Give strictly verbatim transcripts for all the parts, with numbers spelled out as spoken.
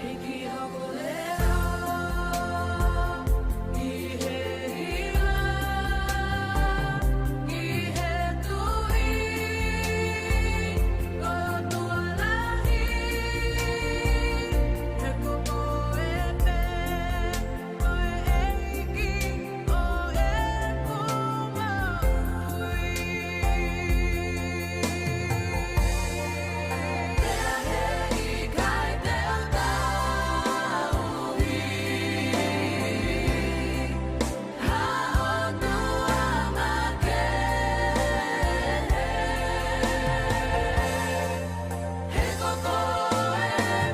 Hiki hoku leʻo ki he hiva, ki he tuʻi ʻo e ʻOtua lahi, he ko koe pē ko e ʻEiki ʻo ʻeku moʻui. Pea he ʻikai te u tauhi ha ʻotua makehe, he ko koe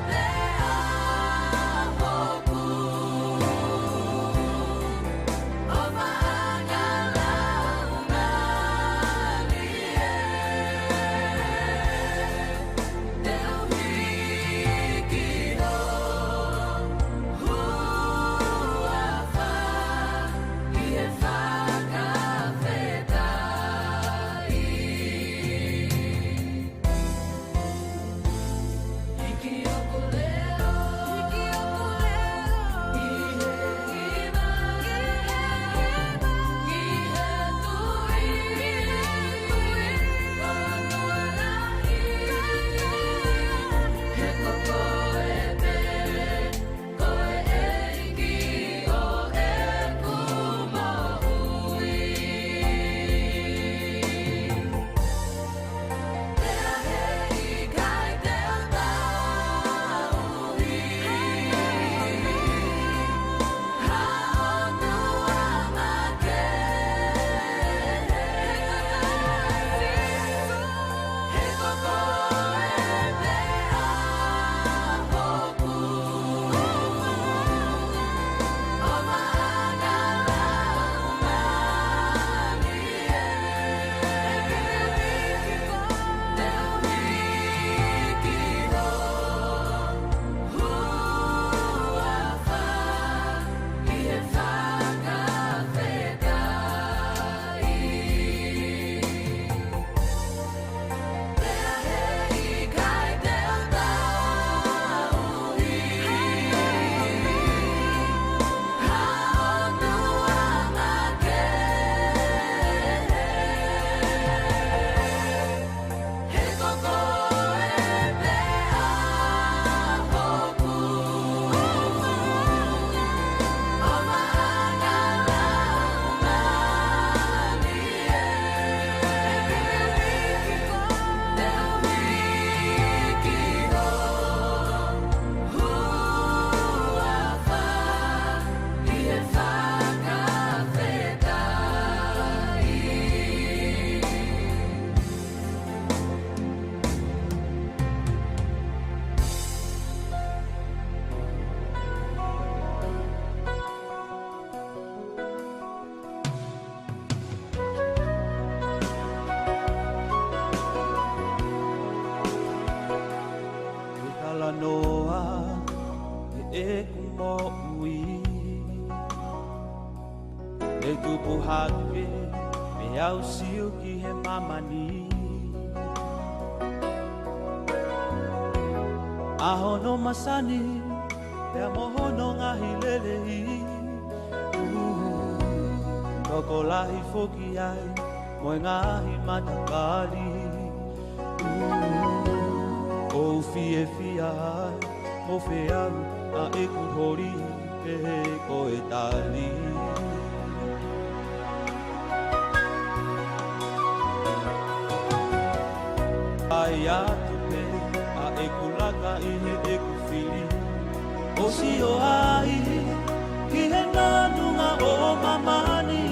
pē ʻa hoku ʻofa ʻa e laumālie. Te u hiki ho huafa ʻi he fakafetaʻi. Hiki hoku leʻo, hiki hoku leʻo ki he hiva, ki he hiva, ki he tuʻi ʻo e ʻOtua lahi, he ko koe pē ko e ʻEiki ʻo ʻeku moʻui. Pea he ʻikai te u tauhi ha ʻotua makehe, he ko koe pē ʻa hoku ʻofa ʻa e laumālie. Te u hiki ho huafa ʻi he fakafetaʻi. Pea he ʻikai te u tauhi ha ʻotua makehe, he ko koe pē ʻa hoku ʻofa ʻa e laumālie. Te u hiki ho huafa ʻi he fakafetaʻi. Ke talanoa ʻeku moʻui, ʻe tupu hake ʻe au sio ki he māmani. ʻA hono masani, pea mo hono ngaahi lelei. Tokolahi foki ai mo e ngaahi matakali. ʻOku ou fiefia ai mo feau ʻa ʻeku holi pe ko e tali. ʻAi atu pē ʻa ʻeku laka ʻi heʻeku fili ʻo sio ai ki he nāunau ʻo māmani.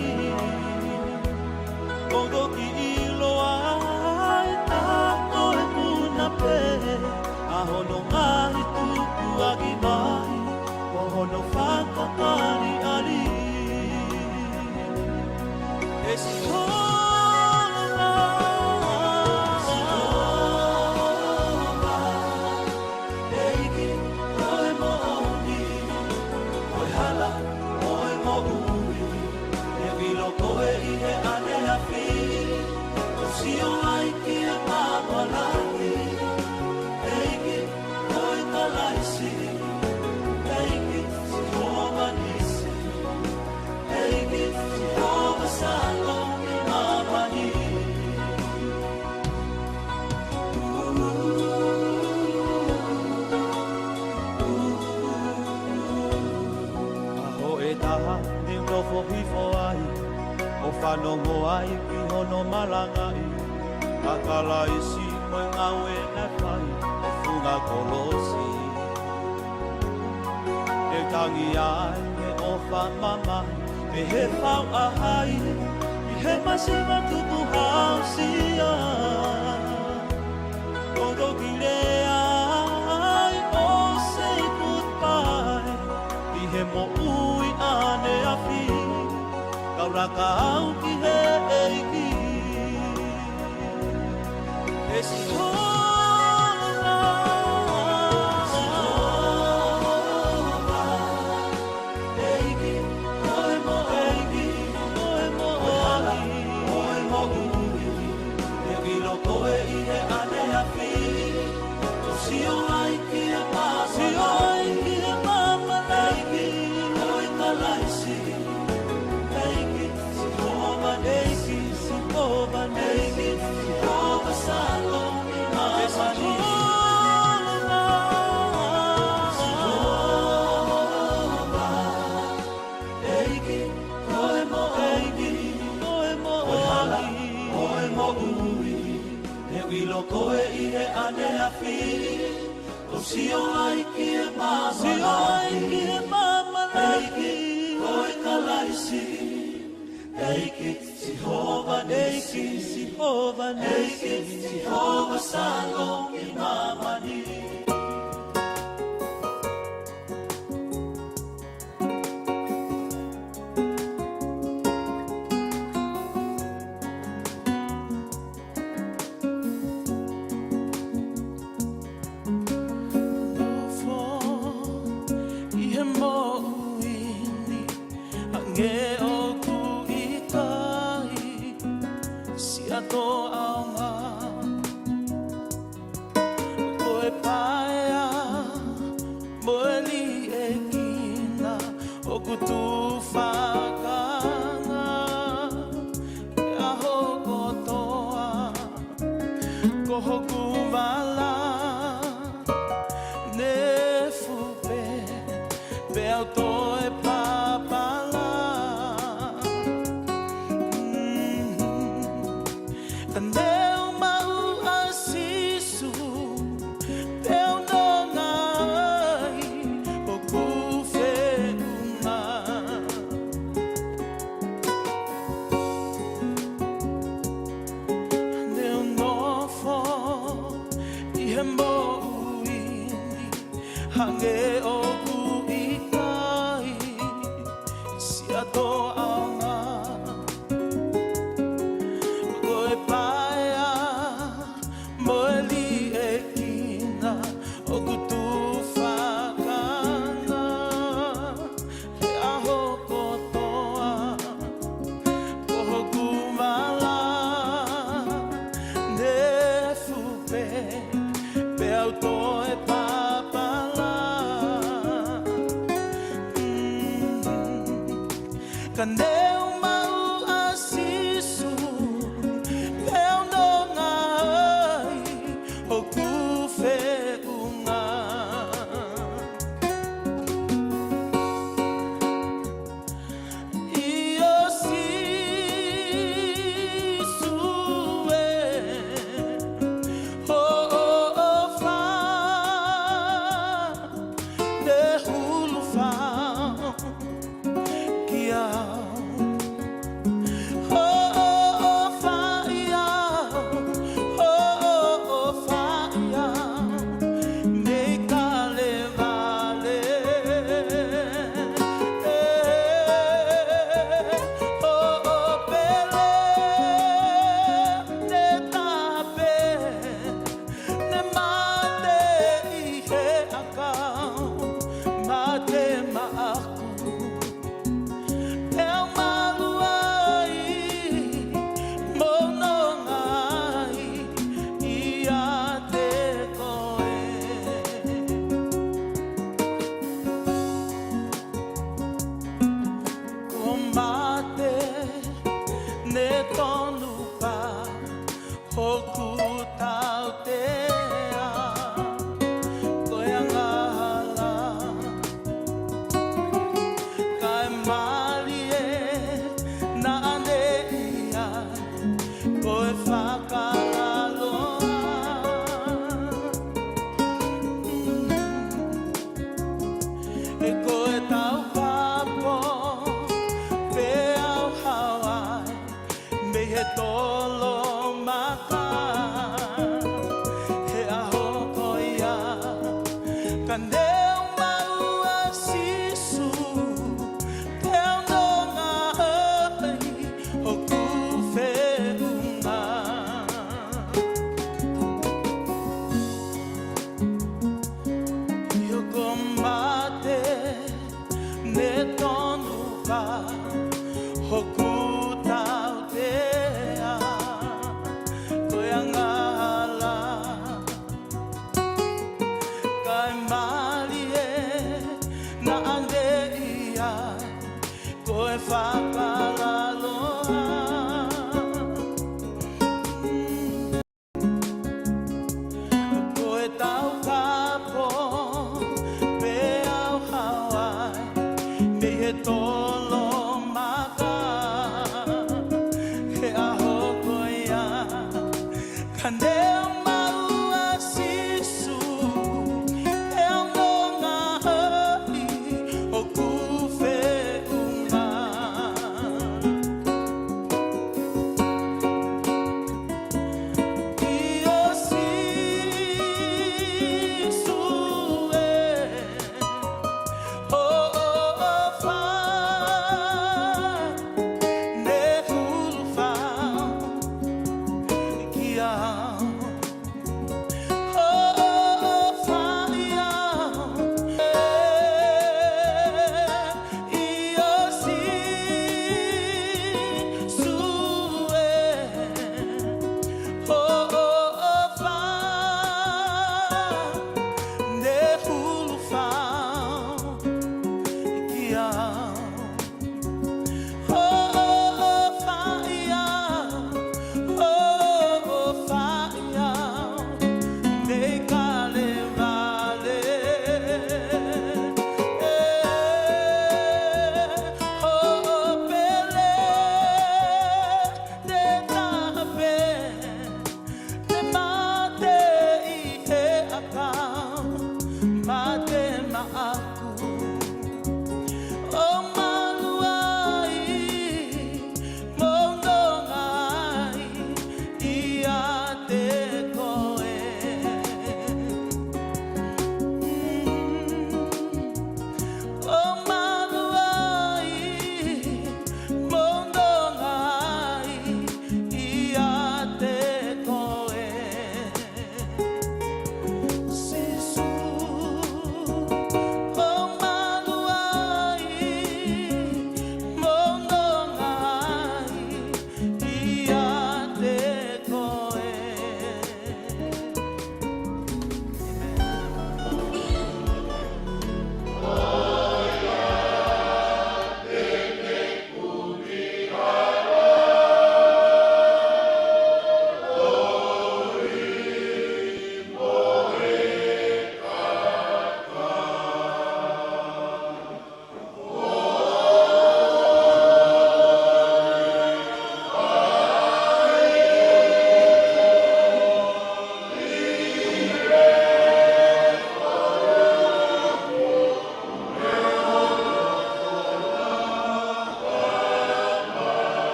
ʻOku ou kiʻi ʻiloa ai ʻa ko e puna pē ʻa hono ngaahi tukuakiʻi mai, mo hono fakakaliʻali. ʻE Sihova, Sihova, ʻEiki, ko e moʻoni, ko e hala ʻo e moʻui. Kalaisi mo e ngāue naʻe fai he funga kolosi. Naʻe tangi ai e ʻofa mamahi mei he fauʻaha ʻi he masiva tukuhausia. Ko e toki lea ai ʻo e goodbye ʻi he moʻui ʻaneafi. Kau laka au ki he ʻEiki. ʻE Sihova, Sihova, ʻEiki, ko e moʻui, ko e moʻui, ko e moʻui. Te u ʻilo koe ʻi he ʻaneafi. Te u sio ai ki he māmani. Sio ai ki he māmani. ʻEiki, ko e Kalaisi. ʻEiki, Sihova, ʻEiki, Sihova, ʻEiki, Sihova Shalom, ʻi māmani. Sihova, ʻEiki, ko e moʻui, ko e moʻui, ko e moʻui. Te u ʻilo koe ʻi he ʻaneafi. Te u sio ai ki he māmani. Sio ai ki he māmani. ʻEiki, ko e Kalaisi. ʻEiki, Sihova Nisi. ʻEiki, Sihova Nisi. ʻEiki, Sihova Shalom, ʻi māmani. Nofo ʻi he moʻui ni, hangē ʻoku ʻikai siʻa tō ʻaonga. Ko e paea mo e liʻekina ʻoku tufakanga he ʻaho kotoa. Ko hoku vala ne fupe, pea u toe papala. Mm. Ka ne u maʻu ʻa Sīsū, te u nonga ai hoku feʻunga. Ne u nofo ʻi he moʻui ni, hangē ʻoku ʻikai siʻa tō ʻaonga. Ko e paea mo e liʻekina ʻoku tufakanga he ʻaho kotoa. Ko hoku vala ne fupe, pea u toe papala. Mm. Ka ne u maʻu ʻa Sīsū, te u nonga ai hoku feʻunga. ʻIo Sīsū ē, hoʻo ʻofa ne hulu fau ki au. Hoʻo ʻofa ʻia au, hoʻo ʻofa ʻia au, mei Kalevale. Hoʻo pele ne tape, ne mate ʻi he ʻakau, mate maʻaku. Te u malu ai, mo nonga ai ʻiate koe. Ko mate ne tonu pē hoku tautea, ko e angahala. Kae mālie naʻa ne ʻi ai, ko e fakalalo. Hane maua Sīsū, he ʻoku nonga holi hoku feʻunga. ʻIo Sīsū ē, hoʻo ʻofa ne hulu fau kiate au.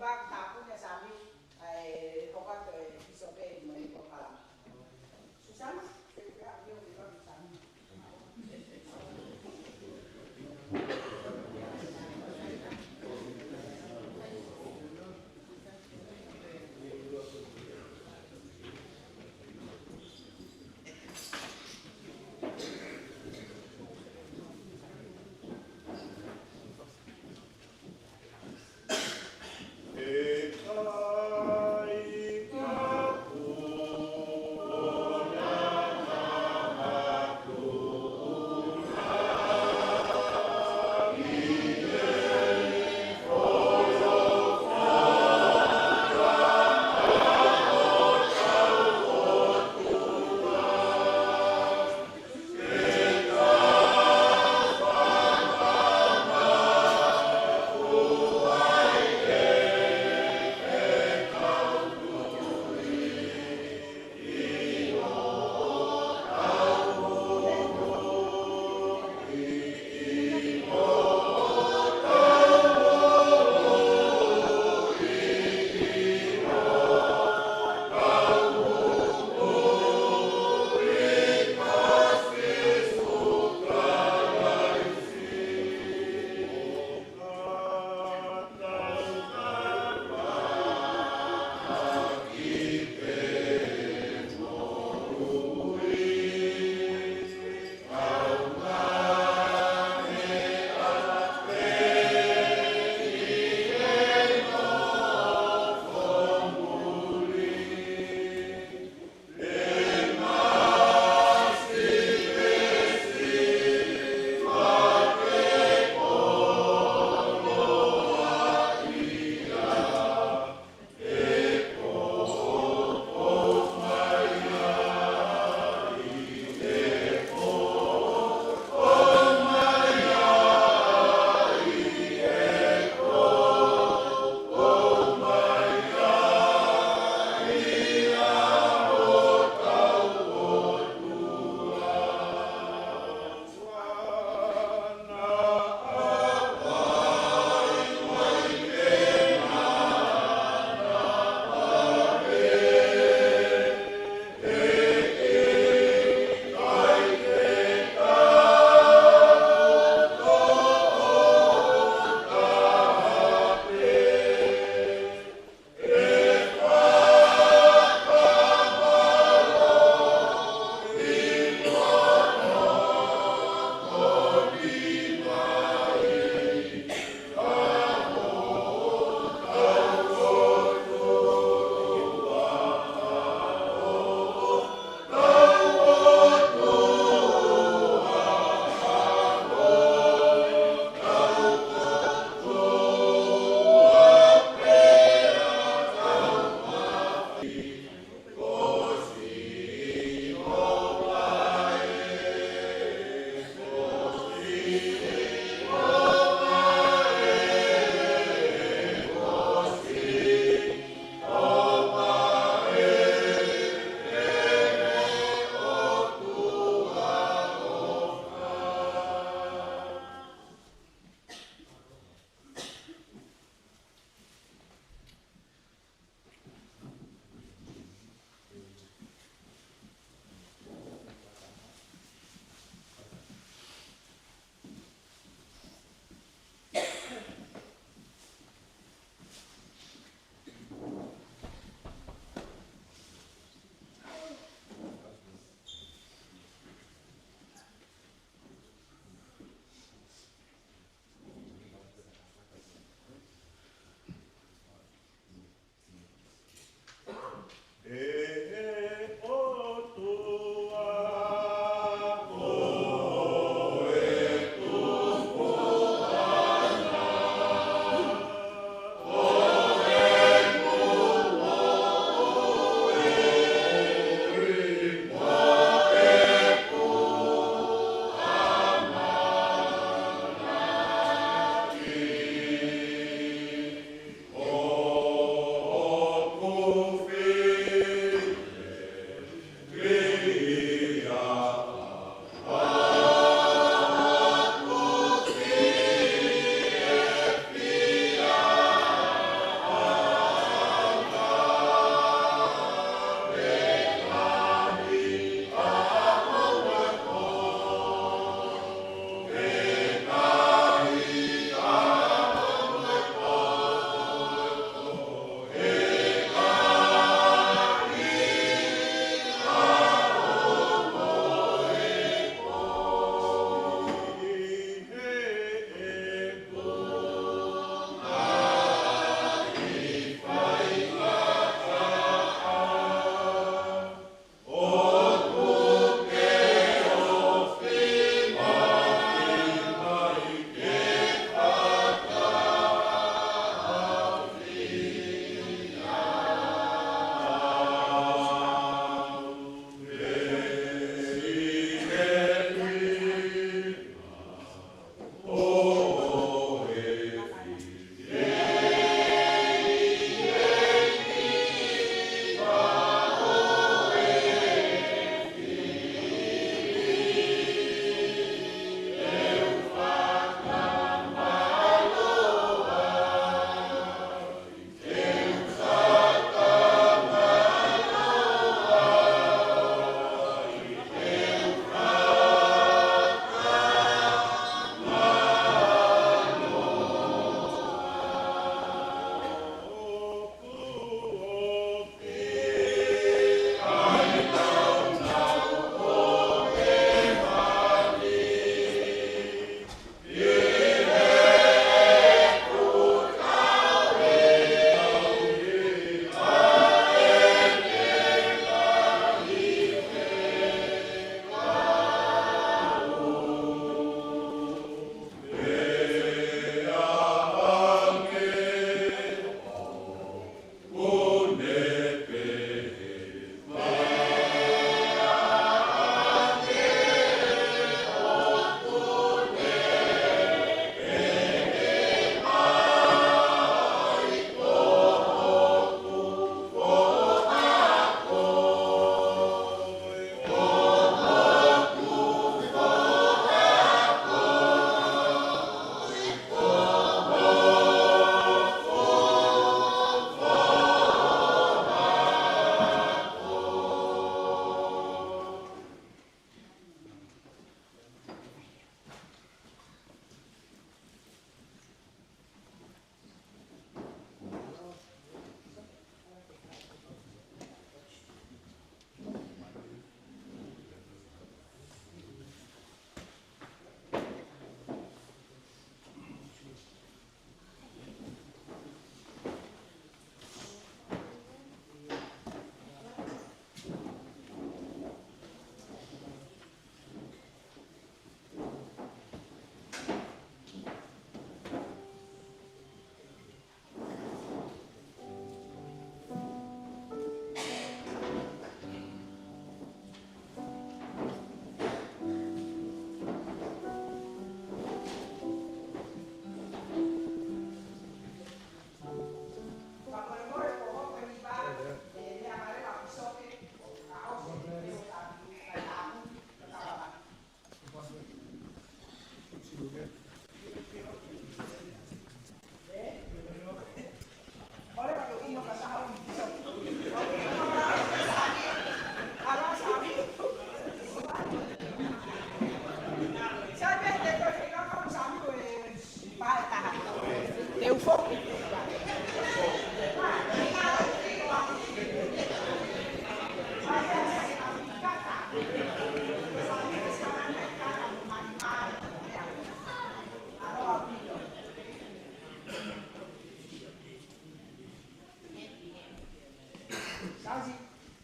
Vak Tapune Sami, ʻa e hoko atu e Pīsope mo e polokalama. Susana, te u pea ʻio ki Vak Sami.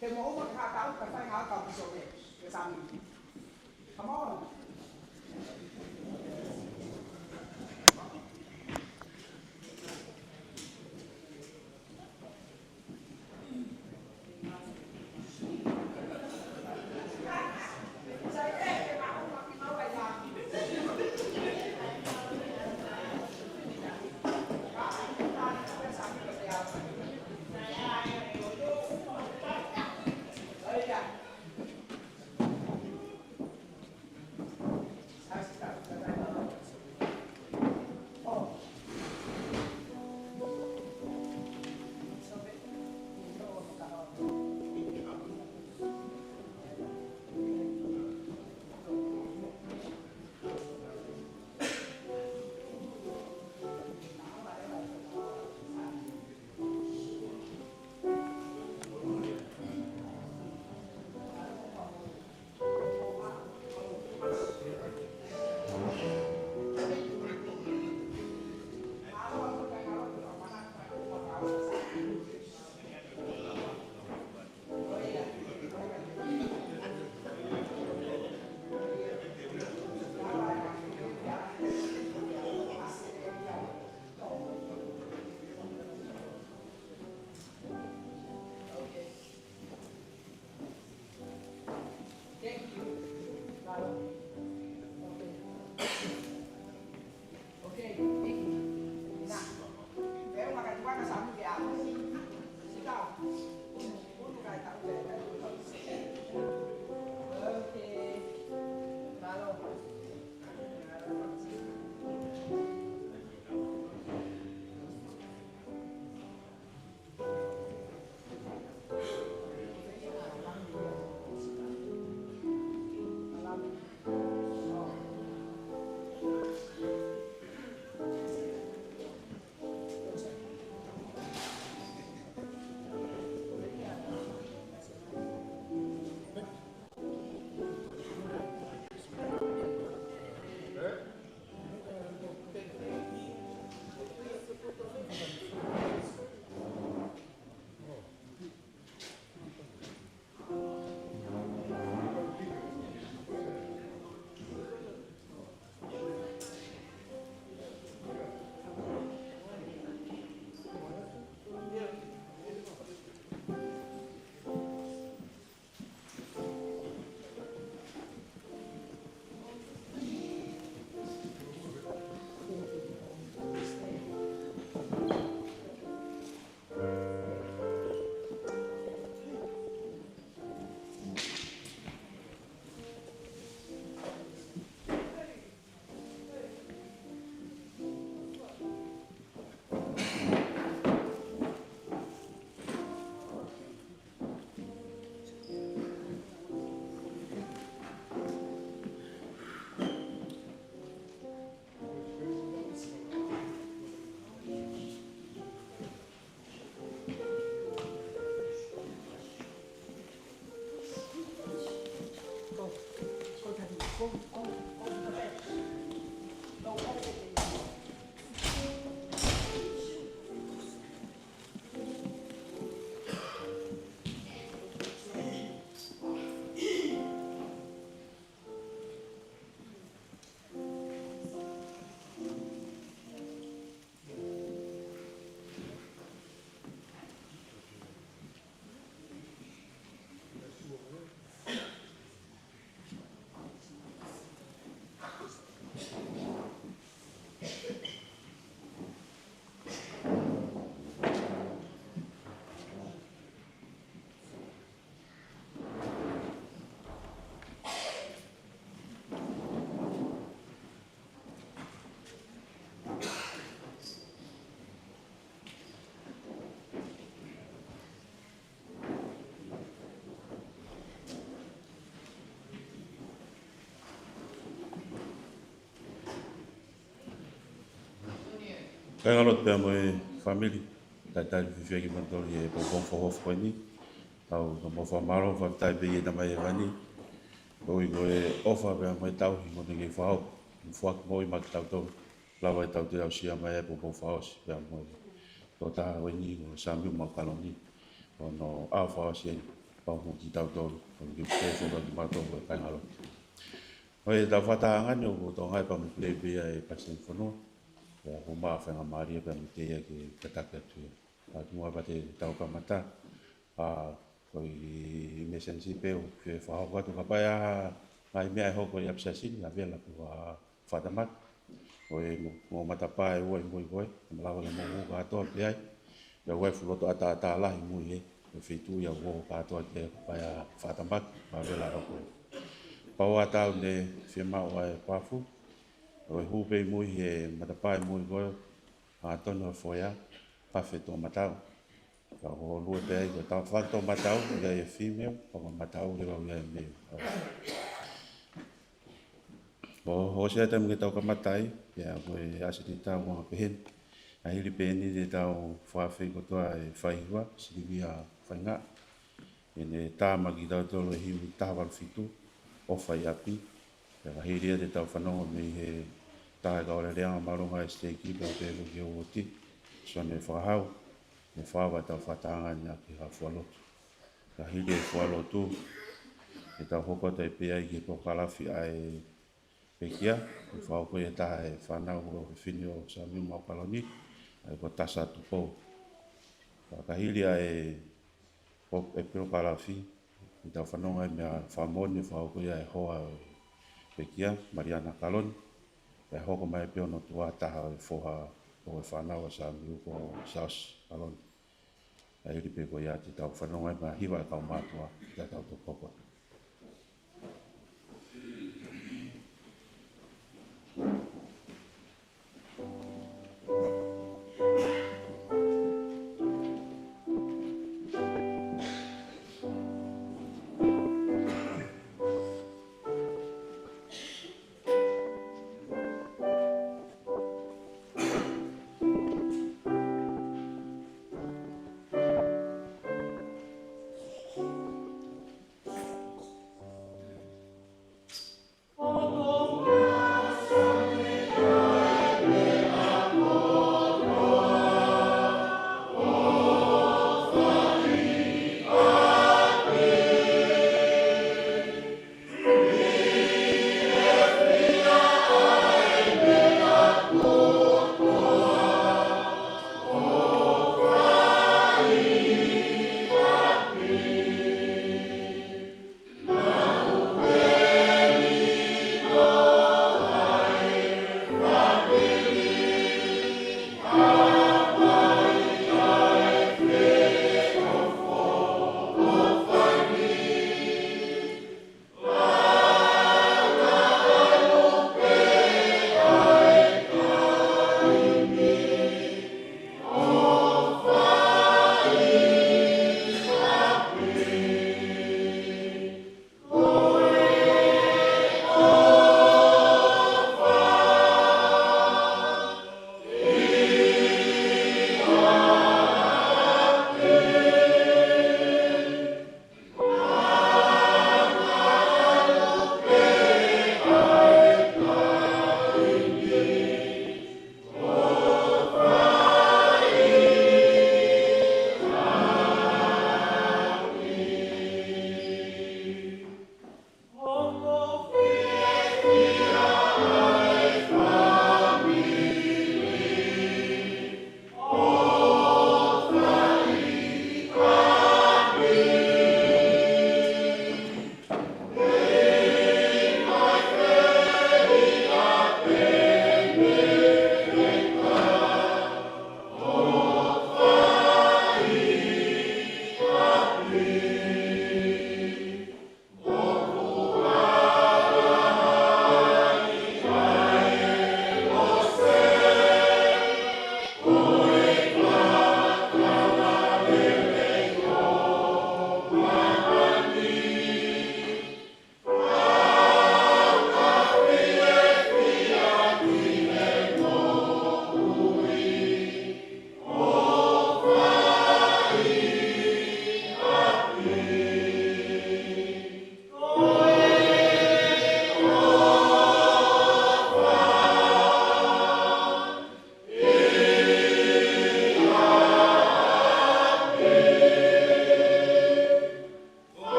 Te mo uma ke haʻatau ka fai haʻatau ki Sōpē. Ke sami. Come on. Thank you. Okay. Okay, thank you. Ina. Pea ʻoku makatuʻunga Sami ke ʻalu. Sit down. Okay. Mālō. Kāinga lotu pea mo e fāmili, talitali fiefia kimoutolu ʻi he pongipongi fakaʻofoʻofa ko eni. Tau ka mo fakamālō, fakafetaʻi pē ʻi he tamai ʻi hēvani. Koeʻuhi ko e ʻofa pea mo e tauhi kuo ne kei fakahoko, mo foaki moʻui maʻa kitautolu. Lava ʻetau toe aʻusia mai e pongipongi fakaʻosi, pea mo e tokotaha ko eni ko Sami Maukaloni. ʻo hono ʻaho fakaʻosi eni, pea mo kitautolu, ʻo ke pēsō ka ki mātou ko e kāinga lotu. ʻOku tau fakatahaʻanga ni ʻoku tau ngaahi pea mo e pule pē ʻa e Palesiteni Fonua, ʻo hū mai ʻa e faingamālie pea mo teia ke tataki atu ia. Ka tuʻunga pea te tau kamata, ʻa, ko e emergency pē ʻoku ke fakahoko atu ka ʻi ai ha ngaahi meʻa ʻe hoko ʻi ʻapi siasi ni, ʻa e vela pea mo e fakatamaki. ʻOku ʻi ai mo, mo e matapā ʻe ua ʻi mui ko ē, ʻe malava ke mou hū kātoa pē ai. Pea ʻoku ʻi ai e fuʻu loto ʻataʻatā lahi ʻi mui he, ʻi he feituʻu ia ʻoku hū kātoa ki ai ka ʻi ai ha fakatamaki, ʻa e vela ʻe hoko. Pea ʻoku tau ne fiemaʻu ʻa e pafu, ʻoku hū pē ʻi mui he matapā ʻi mui ko ē, ʻa Tony ʻo Foea, Pafe Toʻomataʻu. Ka ko e lue pē ai ko e tau faka Toʻomataʻu, ʻi ai e female, pea ko e mataʻu leva ʻi ai e male. ʻO, ʻosi ʻa e taimi ke tau kamata ai, pea ko e ʻasi ʻetau anga pehē ni. ʻA hili pē eni te tau fakaafeʻi kotoa e faihiva, Silivia Faingaʻa. ʻEne tā mai kiate kitautolu e himi taha valu fitu, ʻOfa ʻi ʻApi. Pea ka hili ia te tau fanongo mei he taha e kau leleʻanga māʻolunga ʻa e siteiki pea pehē ki he uooti, Sione Fakahau, ʻe fakaava ʻetau fakatahaʻanga ni ʻaki ha fualotu. Ka hili e fualotu, te tau hoko atu ai pē ai ki he polokalama ʻa e pekia, ʻe fakahoko ʻe he taha e fānau ʻofefine ʻo Samiu Maukaloni, ʻa ia ko Tasa Tupou. Ka hili ʻa e ʻo e polokalama, te tau fanongo ai meia Fāmoni ʻe fakahoko ia ʻe he hoa ʻo e pekia, Maliana Kaloni, pea hoko mai pē hono tuʻa taha ʻo e foha ʻo e fānau ʻa Samiu ko Saosi Kaloni. ʻA hili pē ko ia te tau fanongo ai meia hiva ʻa e kau mātuʻa, te tau toki hoko.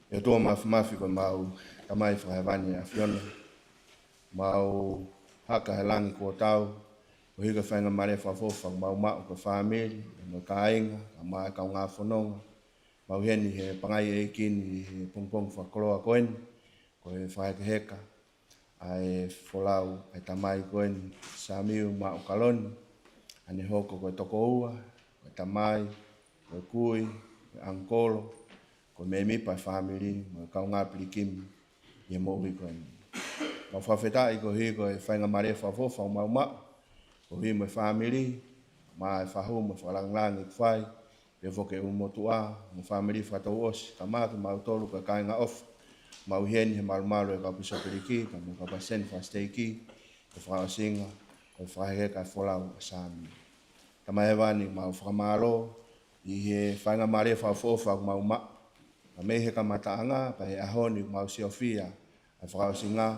ʻE ʻOtua Māfimafi, ko ʻemau Tamai Fakahēvani ʻa e ʻAfiona, mau haka he langi kuo tau, koeʻuhi ko e faingamālie fakaʻofoʻofa ʻoku mau maʻu ko e fāmili, mo e kāinga, kae ʻumaʻā e kaungā fononga. Mau ʻi heni he pangai ʻeiki ni he pongipongi fakakoloa ko eni, ko e fakahekeheka ʻa e folau ʻa e tamai ko eni, Samiu Maʻu Kaloni, ʻa ʻene hoko ko e tokoua, ko e tamai, ko e kui, ko e ʻangikolo, ko e mēmipa ʻo e fāmili, mo e kaungā pilikimi ʻi he moʻui ko eni. Mau fakafetaʻi koeʻuhi ko e faingamālie fakaʻofoʻofa ʻoku mau maʻu, koeʻuhi mo e fāmili, mo e fahu, mo e fakalāngilangi ʻoku fai, pehē foki ki he ʻulumotuʻa, mo e fāmili fakatouʻosi, kae ʻumaʻā kimautolu ko e kāinga ʻofa. Mau ʻi heni he malumalu ʻo e kau pīsopeliki, kae ʻumaʻā e kau palesiteni fakasiteiki, ʻi he fakaʻosinga ʻo e fakahekeheka ʻo e folau ʻa Samiu. Tamai Hēvani, mau fakamālō ʻi he faingamālie fakaʻofoʻofa ʻoku mau maʻu. Ka mei he kamataʻanga, pea he ʻaho ni ʻoku mau siofia ʻa e fakaʻosinga,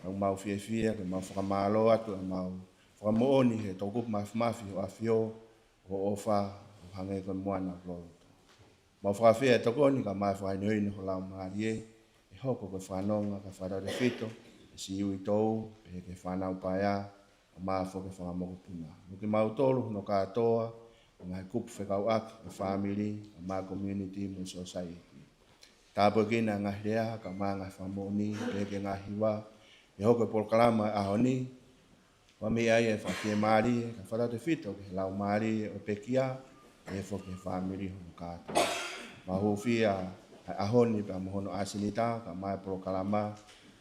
ʻoku mau fiefia ke mau fakamālō atu ʻemau fakamoʻoni he toʻukupu māfimafi hoʻo ʻAfio, ʻoku ʻofa, ʻo hangē ko e moana ʻoku loloto. Mau fakafeʻiloaki ʻi he tokoni kae ʻumaʻā e fakahinohino ho Laumālie, ʻe hoko ko e fanongo kae fakatautefito ʻa e siu ʻi toʻu, pehē ki he fānau paea, kae ʻumaʻā foki e fanga mokopuna. Mo kimautolu hono kātoa, ʻa e ngaahi kupu fekauʻaki ʻo e fāmili, kae ʻumaʻā e community mo e society. Tāpuekina e ngaahi lea, kae ʻumaʻā e ngaahi fakamoʻoni, pehē ki he ngaahi hiva, ʻe hoko e polokalama ʻo e ʻaho ni, ʻo ʻomi ai e fakafiemālie, kae fakatautefito ki he laumālie ʻo e pekia, pehē foki ki he fāmili hono kātoa. Mau hūfia ʻa e ʻaho ni pea mo hono ʻasenita, kae ʻumaʻā e polokalama,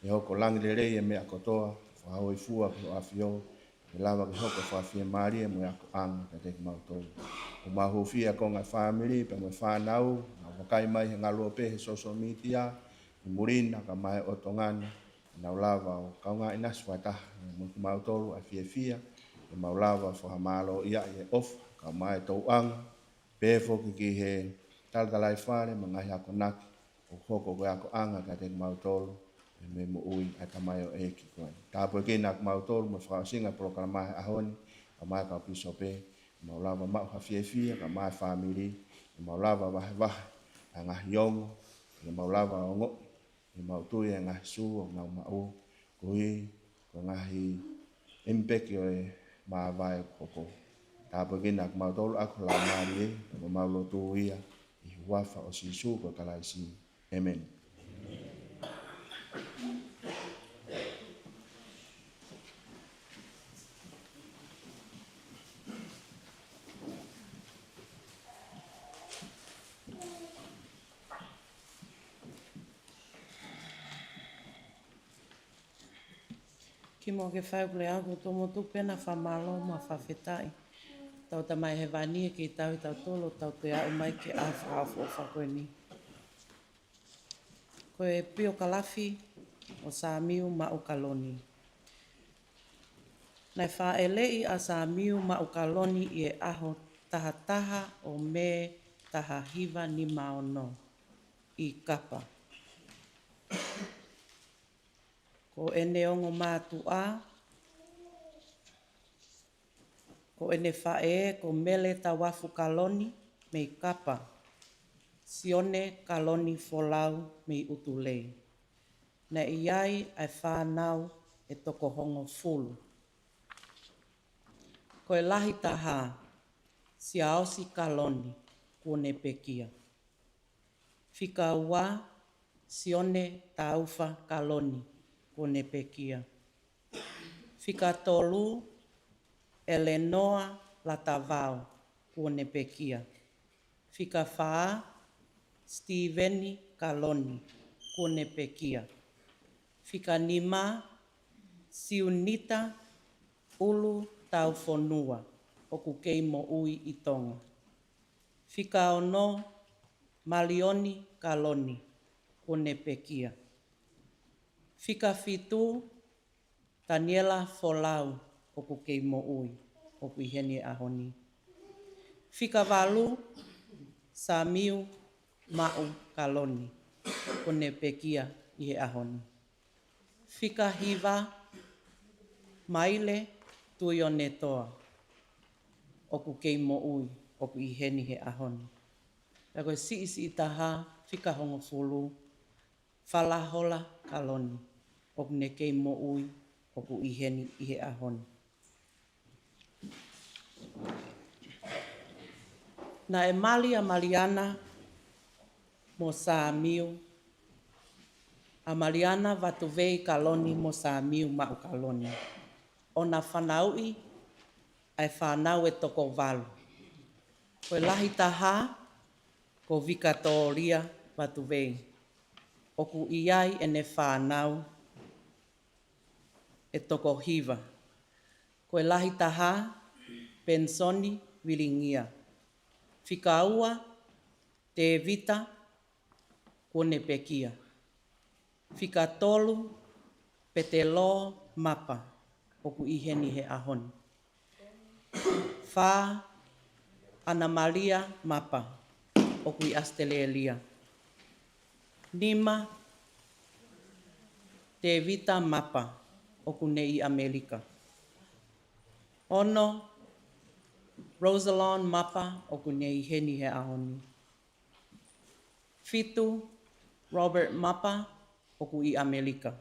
ʻe hoko langi lelei e meʻa kotoa, fakahōifua ki hoʻo ʻAfio, ke lava ke hoko e fakafiemālie mo e akoʻanga kiate kimautolu. ʻOku mau hūfia e konga ʻo e fāmili, pea mo e fānau, nau vakai mai he ngaluope he social media, ʻi muli na kae ʻumaʻā e ʻotonga na, nau lava ʻo kaungā ʻinasi fakataha mo kimautolu ʻa e fiefia, ke mau lava ʻo fakamālōʻia ʻi he ʻofa, kae ʻumaʻā e tokanga, pehē foki ki he talatalaifale mo e ngaahi akonaki, ʻoku hoko ko e akoʻanga kiate kimautolu, pea mo e moʻui ʻa e tamaioʻeiki ko eni. Tāpuekina kimautolu mo e fakaʻosinga e polokalama he ʻaho ni, kae ʻumaʻā e kau pīsope, ke mau lava maʻu ha fiefia, kae ʻumaʻā e fāmili, ke mau lava vahevahe ʻa e ngaahi ongo, ke mau lava ongoʻi ʻemau tui ʻa e ngaahi sū ʻoku nau maʻu, koeʻuhi ko e ngaahi ʻimipeki ʻo e māvae ʻoku hoko. Tāpuekina kimautolu ʻaki ho Laumālie, ʻoku mau lotu ia ʻi he huafa ʻo Sīsū ko e Kalaisi. ʻĒmeni. Kimuʻa ke fai hoku leʻo, ʻoku ou tomuʻa tuku pē ʻa e fakamālō mo e fakafetaʻi ki hotau Tamai Hēvani he kei tauhi kitautolu ʻo tau toe aʻu mai ki he ʻaho fakaʻofoʻofa ko eni. Ko e piokalafi ʻo Samiu Maʻu Kaloni. Naʻe fāʻeleʻi ʻa Samiu Maʻu Kaloni ʻi he ʻaho taha taha ʻo Mē taha hiva nima ono ʻi Kapa. Ko ʻene ongo mātuʻa, ko ʻene faʻē ko Mele Tauafu Kaloni mei Kapa, Sione Kaloni Folau mei ʻUtulei. Naʻe ʻi ai ʻa e fānau ʻe toko hongofulu. Ko e lahi taha, Siaosi Kaloni, kuo ne pekia. Fika ua, Sione Taufa Kaloni, kuo ne pekia. Fika tolu, ʻElenoa Latavao, kuo ne pekia. Fika fā, Sitīveni Kaloni, kuo ne pekia. Fika nima, Siunita ʻUlutaufonua, ʻoku kei moʻui ʻi Tonga. Fika ono, Malioni Kaloni, kuo ne pekia. Fika fitu, Taniela Folau, ʻoku kei moʻui, ʻoku ʻi heni he ʻaho ni. Fika valu, Samiu Maʻu Kaloni, kuo ne pekia ʻi he ʻaho ni. Fika hiva, Maile Tuionetoa, ʻoku kei moʻui, ʻoku ʻi heni he ʻaho ni. Pea ko e siʻisiʻi taha, fika hongofulu, Falahola Kaloni, ʻoku ne kei moʻui, ʻoku ʻi heni ʻi he ʻaho ni. Naʻe mali ʻa Maliana mo Samiu, ʻa Maliana Vatuvei Kaloni mo Samiu Maʻu Kaloni, ʻo na fanauʻi ʻa e fānau ʻe toko valu. Ko e lahi taha ko Vikatōlia Vatuvei, ʻoku ʻi ai ʻene fānau ʻe toko hiva. Ko e lahi taha, Penisoni Vilingia. Fika ua, Tēvita, kuo ne pekia. Fika tolu, Petelo Mapa, ʻoku ʻi heni he ʻaho ni. Fā, ʻAna Malia Mapa, ʻoku ʻi ʻAositelēlia. Nima, Tēvita Mapa, ʻoku ne ʻi ʻAmelika. Ono, Rosalon Mapa, ʻoku ne ʻi heni he ʻaho ni. Fitu, Robert Mapa, ʻoku ʻi ʻAmelika.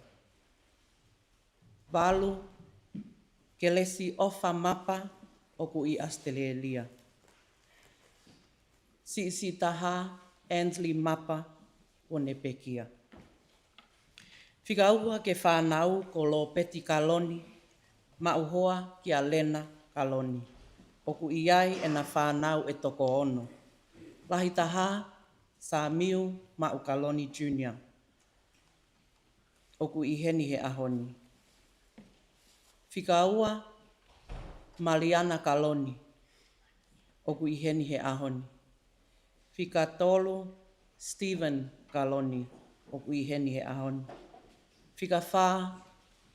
Valu, Kelesi ʻOfa Mapa, ʻoku ʻi ʻAositelēlia. Siʻisiʻi taha, Ansley Mapa, kuo ne pekia. Fika ua ki he fānau ko Lopeti Kaloni, maʻu hoa kia Lena Kaloni, ʻoku ʻi ai ʻena fānau ʻe toko ono. Lahi taha, Samiu Maʻu Kaloni Junior, ʻoku ʻi heni he ʻaho ni. Fika ua, Maliana Kaloni, ʻoku ʻi heni he ʻaho ni. Fika tolu, Stephen Kaloni, ʻoku ʻi heni he ʻaho ni. Fika fā,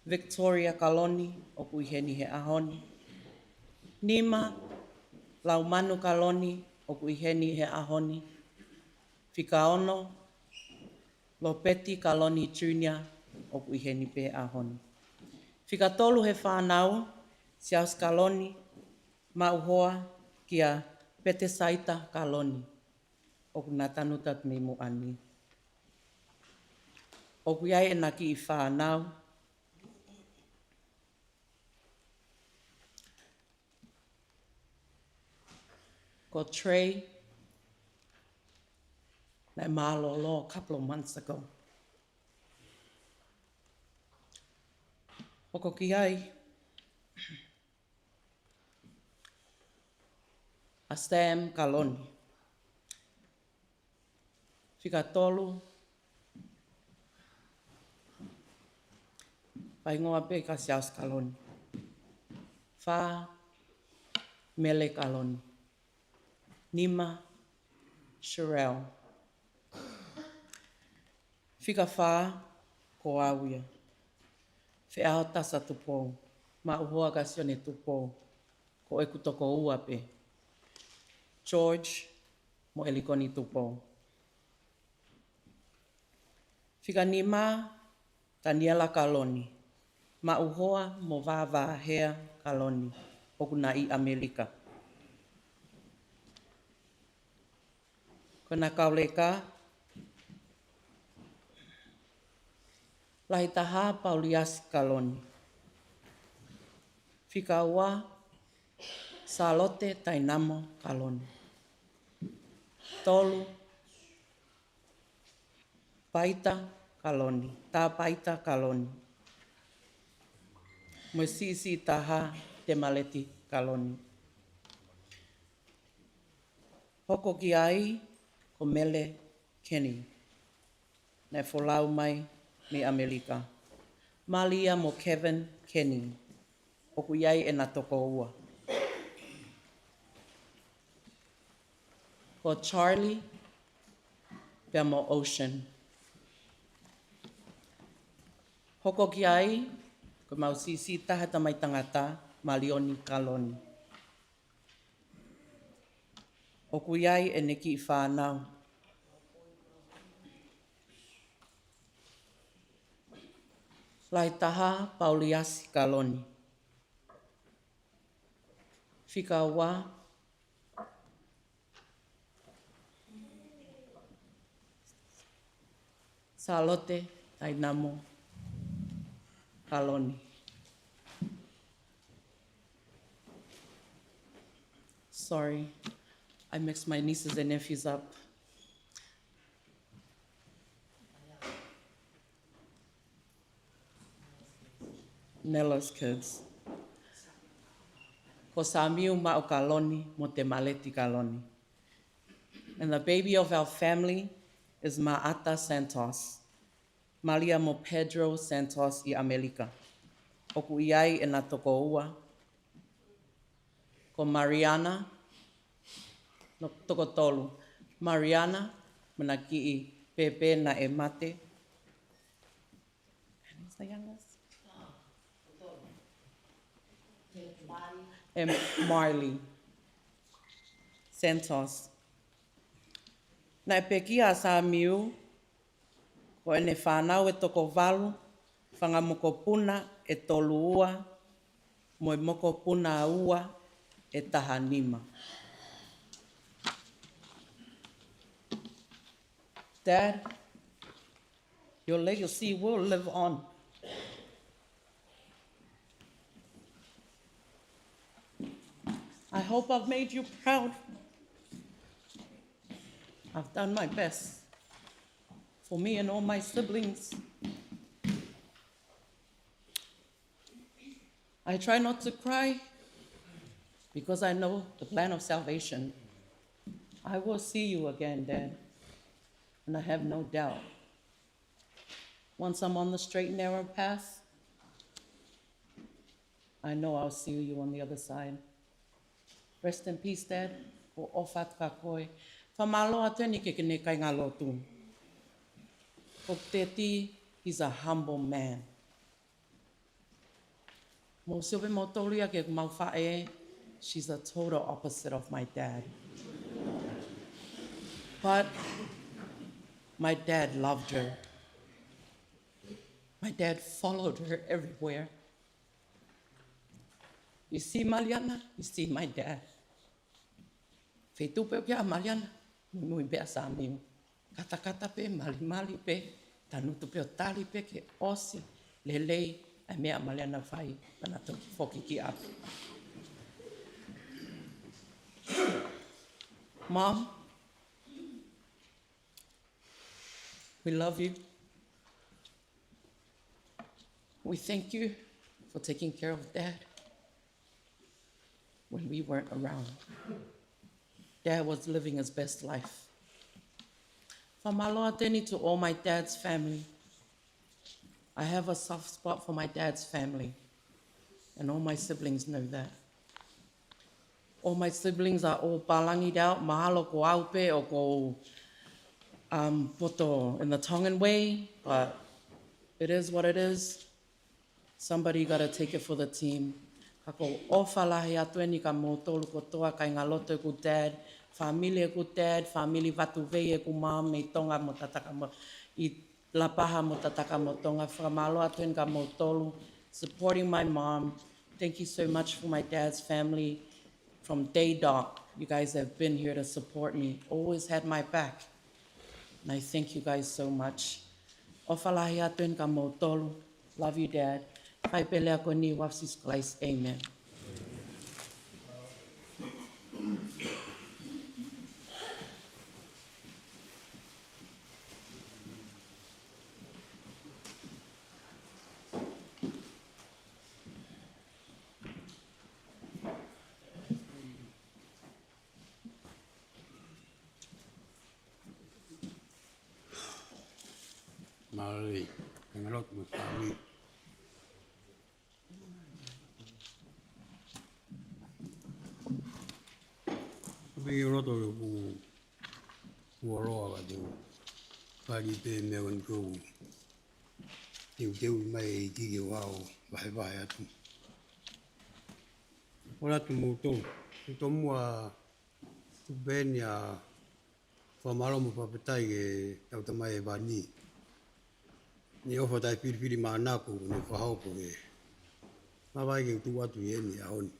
Victoria Kaloni, ʻoku ʻi heni he ʻaho ni. Nima, Laumanu Kaloni, ʻoku ʻi heni he ʻaho ni. Fika ono, Lopeti Kaloni Junior, ʻoku ʻi heni pē he ʻaho ni. Fika tolu he fānau, Siaosi Kaloni, maʻu hoa kia Petesaita Kaloni, ʻoku na tanuta mei muʻa ni. ʻOku ʻi ai ʻena kiʻi fānau, ko Trey, naʻe mālōlō a couple of months ago. Hoko ki ai ʻa Sam Kaloni. Fika tolu, faihingoa pē ka Siaosi Kaloni. Fā, Mele Kaloni. Nima, Sherelle. Fika fā, ko au ia. Feʻaotasa Tupou, maʻu hoa kia Sione Tupou, ko ʻeku tokoua pē, George mo ʻElikoni Tupou. Fika nima, Taniela Kaloni, maʻu hoa mo Vāvāhea Kaloni, ʻoku na ʻi ʻAmelika. Ko ʻena kau leka, lahi taha, Pauliasi Kaloni. Fika ua, Sālote Tainamo Kaloni. Tolu, Paita Kaloni, Tā Paita Kaloni. Mo e siʻisiʻi taha, Temaleti Kaloni. Hoko ki ai ko Mele Kenny, naʻe folau mai mei ʻAmelika. Malia mo Kevin Kenny, ʻoku ʻi ai ʻena tokoua, ko Charlie pea mo Ocean. Hoko ki ai ko ʻemau siʻisiʻi taha tamai tangata, Malioni Kaloni. ʻOku ʻi ai ʻene kiʻi fānau. Lahi taha, Pauliasi Kaloni. Fika ua, Sālote Tainamo Kaloni. Sorry, I mixed my nieces and nephews up. Nella's kids. Ko Samiu Maʻu Kaloni mo Temaleti Kaloni. And the baby of our family is Maata Santos. Malia mo Pedro Santos ʻi ʻAmelika. ʻOku ʻi ai ʻena tokoua, ko Mariana, no, toko tolu. Mariana, mo ʻena kiʻi pēpē naʻe mate. And who's the youngest? And Marley Santos. Naʻe pekia ʻa Samiu, ko ʻene fānau ʻe toko valu, fanga mokopuna ʻe tolu ua, mo e mokopuna ua ʻe taha nima. Dad, your legacy will live on. I hope I've made you proud. I've done my best for me and all my siblings. I try not to cry because I know the plan of salvation. I will see you again, Dad. And I have no doubt. Once I'm on the straight and narrow path, I know I'll see you on the other side. Rest in peace, Dad. ʻOku ou ʻofa atu kia koe. Fakamālō atu eni ki heʻene kāingalotu. Ko Teti, he's a humble man. Mou sio pē moutolu ia ki heʻemau faʻē, she's a total opposite of my dad. But my dad loved her. My dad followed her everywhere. You see Maliana, you see my dad. Feituʻu pē ʻoku ʻi ai ʻa Maliana, muimui pē ʻa Samiu. Katakata pē, malimali pē, tangutu pē ʻo tali pē ke ʻosi lelei ʻa e meʻa ʻa Maliana fai, pea na toki foki ki ʻapi. Mom, we love you. We thank you for taking care of Dad when we weren't around. Dad was living his best life. Fakamālō atu eni to all my dad's family. I have a soft spot for my dad's family, and all my siblings know that. All my siblings are all pālangiʻi out. Mahalo ko au pē ʻoku ou, um, poto in the Tongan way, but it is what it is. Somebody gotta take it for the team. Ka ʻoku ou ʻofa lahi atu eni kia moutolu kotoa, kāingalotu ʻeku dad, fāmili ʻeku dad, fāmili Vatuvei ʻeku mom, mei Tonga mo Tataka mo, ʻi Lapaha mo Tataka mo Tonga. Fakamālō atu eni kia moutolu supporting my mom. Thank you so much for my dad's family. From day dot, you guys have been here to support me, always had my back. And I thank you guys so much. ʻOfa lahi atu eni kia moutolu. Love you, Dad. Fai pē lea ko eni ʻi he huafa ʻo Sīsū Kalaisi. Amen. Mālō, kāingalotu mo e fāmili. Pea ʻi loto ʻeku fuoloa ka te u fai pē meʻa ni ʻoku ou teuteu mai e ʻEiki ke u vahevahe atu. ʻOfa atu moutolu. Tuku muʻa tuku pē eni ʻa e fakamālō mo e fakafetaʻi ki heʻetau tamai ʻEvani. Naʻe ʻofa taʻefilifilimānako, naʻe fakahopo ke mavahe ke u tuʻu atu ʻi heni he ʻaho ni.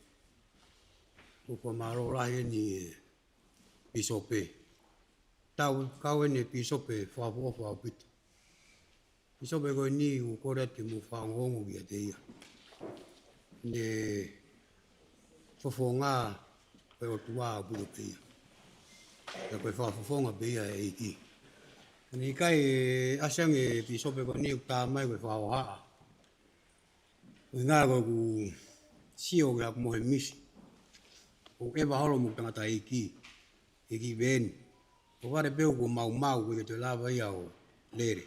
ʻOku ou fakamālō lahi eni ki he pīsope. Tau kau eni he pīsope fakaʻofoʻofa ʻaupito. Pīsope ko eni ʻoku ou kole atu ke mou fakaongoongo kiate ia. Ne fofonga ko e ʻOtua ʻoku pule pē ia. Pea ko e fakafofonga pē ia ʻa e ʻEiki. Ka ne ʻikai ʻasi ange e pīsope ko eni ʻoku tā mai ko e fakahohaʻa. Ko e ʻuhinga ko ʻeku sio ki heʻeku mohe misi. ʻOku ʻeva holo mo e tangataʻeiki, ʻEiki Veni. ʻOku vale pē ʻoku maumau, ʻikai ke toe lava ia ʻo lele.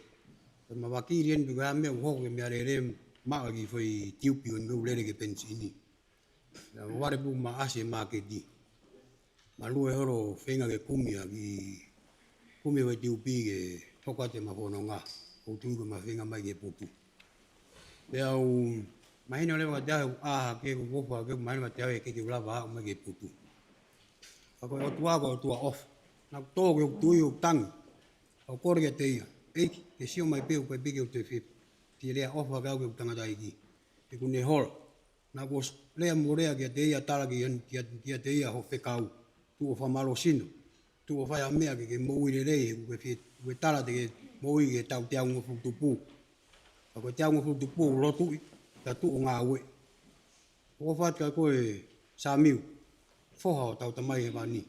Ko e ma vakili eni pe ko e hā e meʻa ʻoku hoko ki he meʻalele maʻa ki he foʻi tiupi ʻo ne lele ki he penisini. ʻOku vale pē ʻoku ma ʻasi he māketi. Ma lue holo feinga ke kumi ʻa e kiʻi, kumi ʻa e foʻi tiupi ke hoko atu ʻema fononga. ʻOku ou tui ko e ma feinga mai ki he putu. Pea u mahino leva kiate au ʻa e ke u ʻofa, ke u mahino kiate au ʻe ʻikai ke u lava ʻo aʻu mai ki he putu. Ka ko e ʻOtua ko e ʻOtua ʻofa. Naʻa ku tō ke u tui ʻo tangi. ʻOku ou kole kiate ia. ʻEiki, ke sio mai pē ʻoku ʻikai pē ke u toe fie, fie lea ʻofa kiate au ki heʻeku tangataʻeiki. He ʻoku ne hola. Naʻa ku ʻosi lea mo lea kiate ia, tala ki, kia, kiate ia hoʻo fekau. Tuʻu ʻo fakamālō sino. Tuʻu ʻo fai ha meʻa ke ke moʻui lelei, he ʻoku ke fie, ʻoku ke tala te ke moʻui ki he taʻu teau hongofulu tupu. Ka ko e teau hongofulu tupu ʻoku lotuʻi, ka tuʻu ʻo ngāue. ʻOku ou ʻofa atu kia koe Samiu, foha ʻo hotau Tamai Hēvani.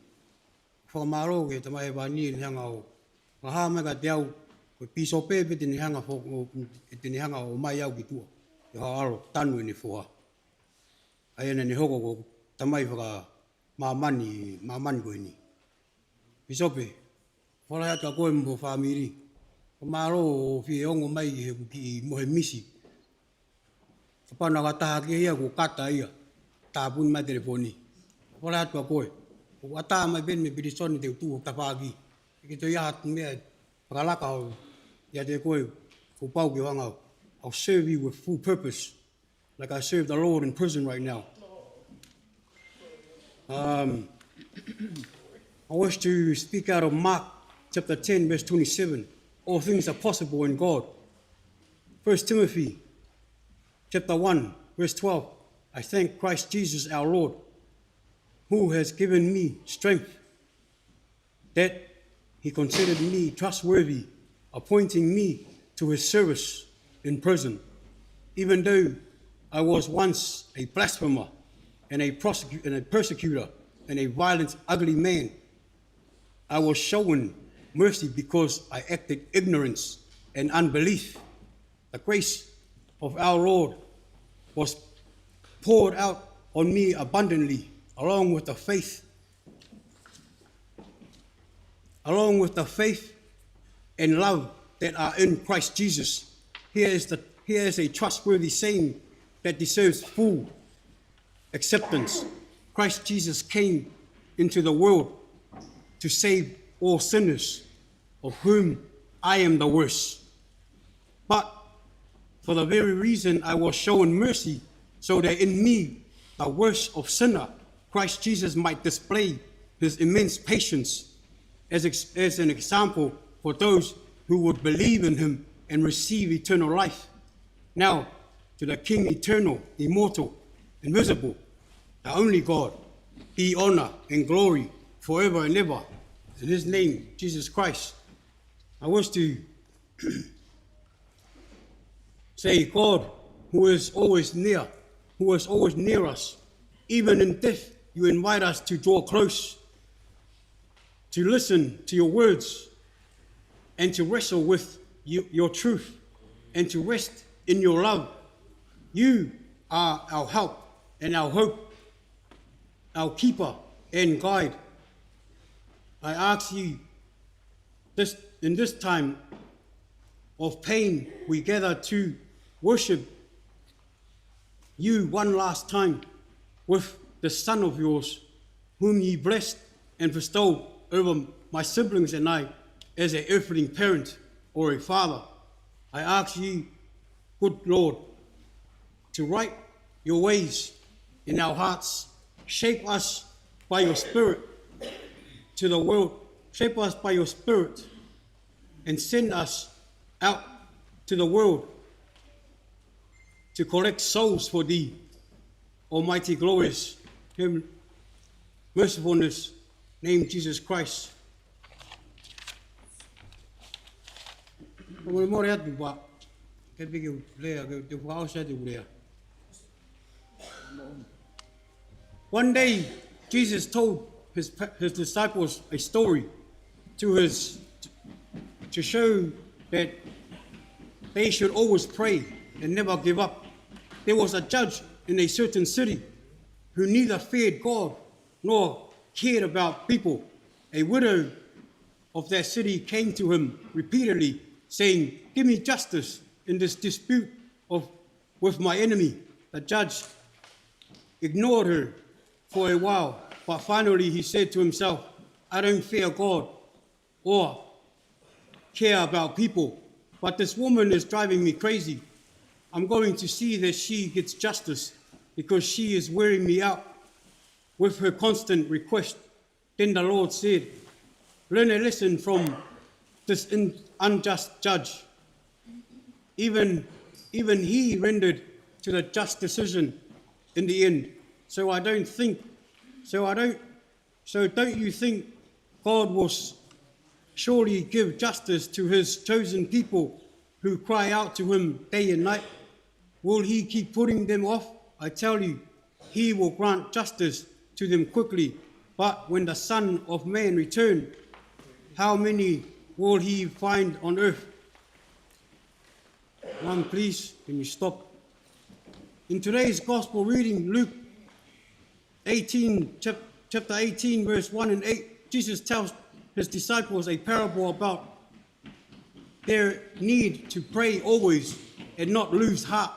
Fakamālō ki he Tamai Hēvani ʻene hanga ʻo fakahā mai kiate au, ko e pīsope pē te ne hanga fo-, ʻo, te ne hanga ʻo ʻomai au ki tuʻa, ʻi he ʻaho ʻalu ʻo tanu ʻene foha. ʻA ia naʻa ne hoko ko e tamai fakamāmani, māmani ko eni. Pīsope, ʻofa lahi atu kia koe mo ho fāmili. Fakamālō hoʻo fie ongo mai ki heʻeku kiʻi mohe misi. Kapau naʻe ʻi ai ha taha kehe ia kuo kata ia, tāpuni mai e telefoni. ʻOfa lahi atu kia koe. ʻOku ʻatā mai pē mei pilīsone te u tuʻu ʻo tafaʻaki. ʻIkai toe ʻi ai ha meʻa fakalaka ʻiate koe, kuo pau ke u hanga ʻo, I'll serve you with full purpose, like I serve the Lord in prison right now. Um, I wish to speak out of Mark chapter ten, verse twenty-seven. All things are possible in God. First Timothy chapter one, verse twelve. I thank Christ Jesus our Lord, who has given me strength, that he considered me trustworthy, appointing me to his service in prison. Even though I was once a blasphemer and a prosecu-, and a persecutor and a violent, ugly man, I was shown mercy because I acted ignorance and unbelief. The grace of our Lord was poured out on me abundantly, along with the faith, along with the faith and love that are in Christ Jesus. Here is the, here is a trustworthy saying that deserves full acceptance. Christ Jesus came into the world to save all sinners, of whom I am the worst. But for the very reason I was shown mercy, so that in me, the worst of sinner, Christ Jesus might display his immense patience as ex-, as an example for those who would believe in him and receive eternal life. Now, to the King eternal, immortal, invisible, the only God, be honor and glory forever and ever. In his name, Jesus Christ, I wish to say, God, who is always near, who is always near us, even in death, you invite us to draw close, to listen to your words, and to wrestle with you, your truth, and to rest in your love. You are our help and our hope, our keeper and guide. I ask you, this, in this time of pain, we gather to worship you one last time with the son of yours, whom you blessed and bestowed over my siblings and I as an earthly parent or a father. I ask you, good Lord, to write your ways in our hearts. Shape us by your Spirit to the world. Shape us by your Spirit and send us out to the world to collect souls for thee. Almighty, glorious, him, mercifulness, name Jesus Christ. Ko e molemole atu pē, He piki lea, ke te fakaʻosi atu lea. One day, Jesus told his, his disciples a story to his, to show that they should always pray and never give up. There was a judge in a certain city who neither feared God nor cared about people. A widow of that city came to him repeatedly, saying, "Give me justice in this dispute of, with my enemy." The judge ignored her for a while, but finally he said to himself, "I don't fear God or care about people, but this woman is driving me crazy. I'm going to see that she gets justice because she is wearing me out with her constant request." Then the Lord said, "Learn a lesson from this in-, unjust judge. Even, even he rendered to the just decision in the end. So I don't think, so I don't, so don't you think God will s-, surely give justice to his chosen people who cry out to him day and night? Will he keep putting them off? I tell you, he will grant justice to them quickly. But when the Son of Man returns, how many will he find on earth?" Mom, please, can you stop? In today's gospel reading, Luke eighteen, chap-, chapter eighteen, verse one and eight, Jesus tells his disciples a parable about their need to pray always and not lose heart.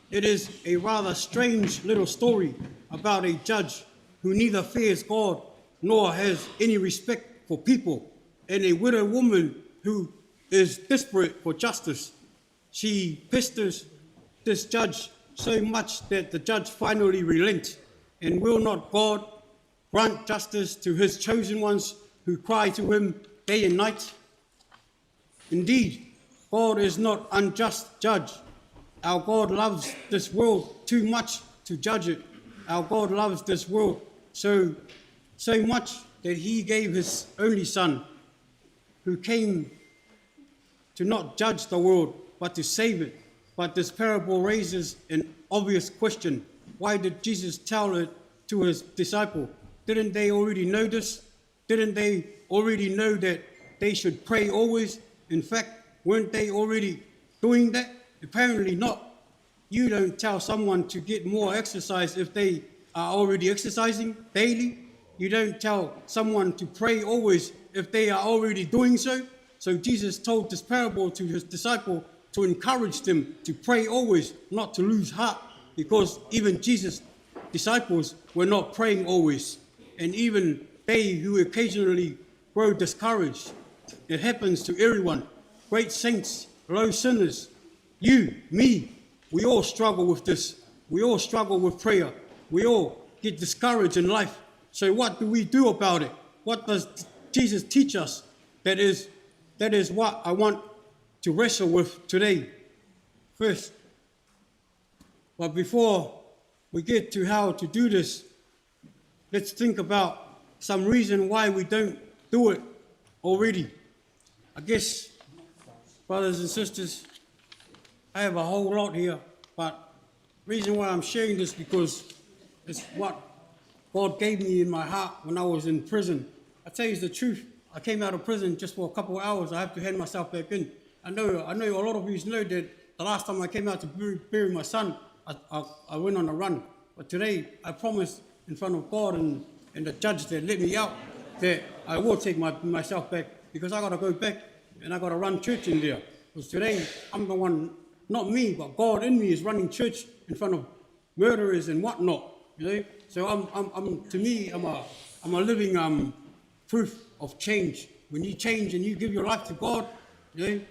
It is a rather strange little story about a judge who neither fears God nor has any respect for people, and a widow woman who is desperate for justice. She pesters this judge so much that the judge finally relents. And will not God grant justice to his chosen ones who cry to him day and night? Indeed, God is not unjust judge. Our God loves this world too much to judge it. Our God loves this world so, so much that he gave his only Son, who came to not judge the world, but to save it. But this parable raises an obvious question. Why did Jesus tell it to his disciple? Didn't they already know this? Didn't they already know that they should pray always? In fact, weren't they already doing that? Apparently not. You don't tell someone to get more exercise if they are already exercising daily. You don't tell someone to pray always if they are already doing so. So Jesus told this parable to his disciple to encourage them to pray always, not to lose heart, because even Jesus' disciples were not praying always. And even they who occasionally grow discouraged, it happens to everyone. Great saints, low sinners, you, me, we all struggle with this. We all struggle with prayer. We all get discouraged in life. So what do we do about it? What does Jesus teach us? That is, that is what I want to wrestle with today. First, but before we get to how to do this, let's think about some reason why we don't do it already. I guess, brothers and sisters, I have a whole lot here, but reason why I'm sharing this because it's what God gave me in my heart when I was in prison. I tell you the truth, I came out of prison just for a couple of hours. I have to hand myself back in. I know, I know a lot of you know that the last time I came out to bury, bury my son, I, I, I went on a run. But today, I promise in front of God and, and the judge that let me out, that I will take my, myself back, because I gotta go back and I gotta run church in there. Because today, I'm the one, not me, but God in me is running church in front of murderers and whatnot. You know, so I'm, I'm, I'm to me, I'm a, I'm a living um, proof of change. When you change and you give your life to God, you know,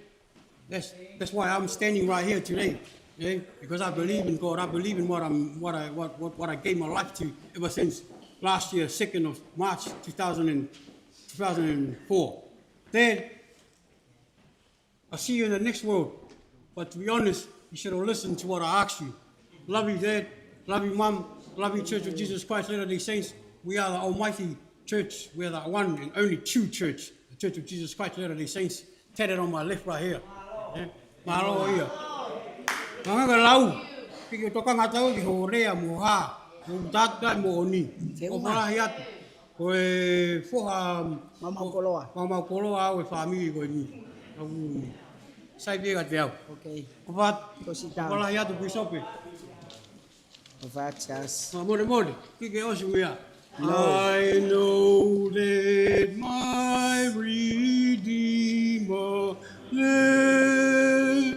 that's, that's why I'm standing right here today, you know, because I believe in God. I believe in what I'm, what I, what, what, what I gave my life to ever since last year, second of March, two thousand and, two thousand and four. Then I'll see you in the next world. But to be honest, you should have listened to what I asked you. Love you, Dad. Love you, Mum. Love you, Church of Jesus Christ Latter-day Saints. We are the almighty church. We are the one and only true church, the Church of Jesus Christ Latter-day Saints. Tatted on my left right here. Yeah. Mālō ia. Ngangakalau, ke ke tokanga atu ki hoʻo lea mo ha, mo tata mo oni. Ke uma. ʻOfa lahi atu. Ko e foha Maumau Koloa. Maumau Koloa ʻa e fāmili ko eni. Au sai pē kiate au. Okay. ʻOfa atu. Tosi tau. ʻOfa lahi atu Pīsope. ʻOfa atu. Fakamolemole, ke ke ʻosi ia. No. I know that my Redeemer lives.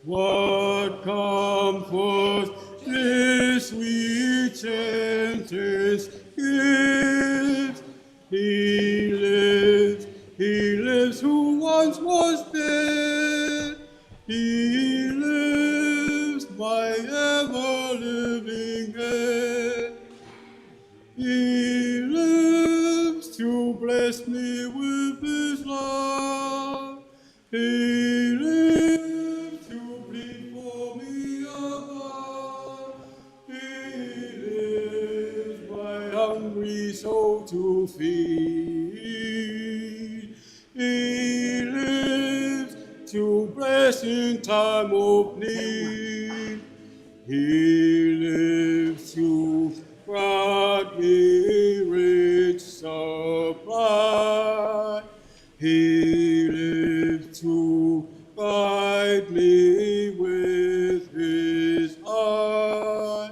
What comfort this sweet sentence gives. He lives, he lives who once was dead. He lives, my ever-living head. He lives to bless me with his love. He lives to plead for me above. He lives my hungry soul to feed. He lives to bless in time of need. He lives to grant me rich supply. He lives to guide me with his eye.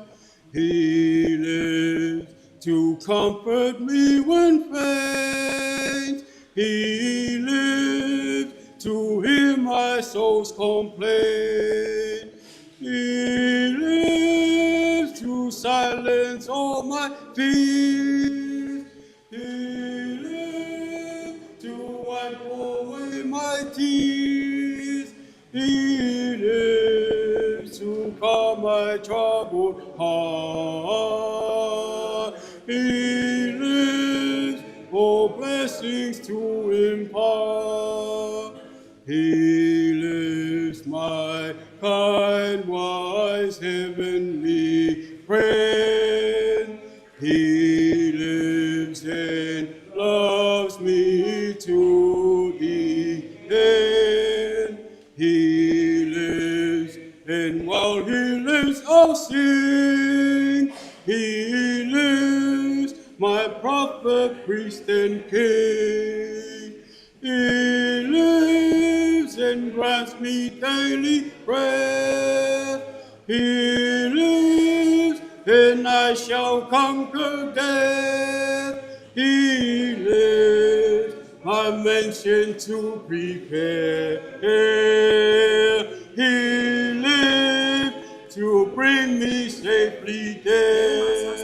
He lives to comfort me when faint. He lives to hear my soul's complaint. He lives to silence all my fears. He lives to wipe away my tears. He lives to calm my troubled heart. He lives for blessings to impart. He lives, my kind, wise, heavenly friend. He lives and loves me to the end. He lives, and while he lives, I'll sing. He lives, my prophet, priest, and king. He lives and grants me daily bread. He lives and I shall conquer death. He lives my mansion to prepare. He lives to bring me safely there.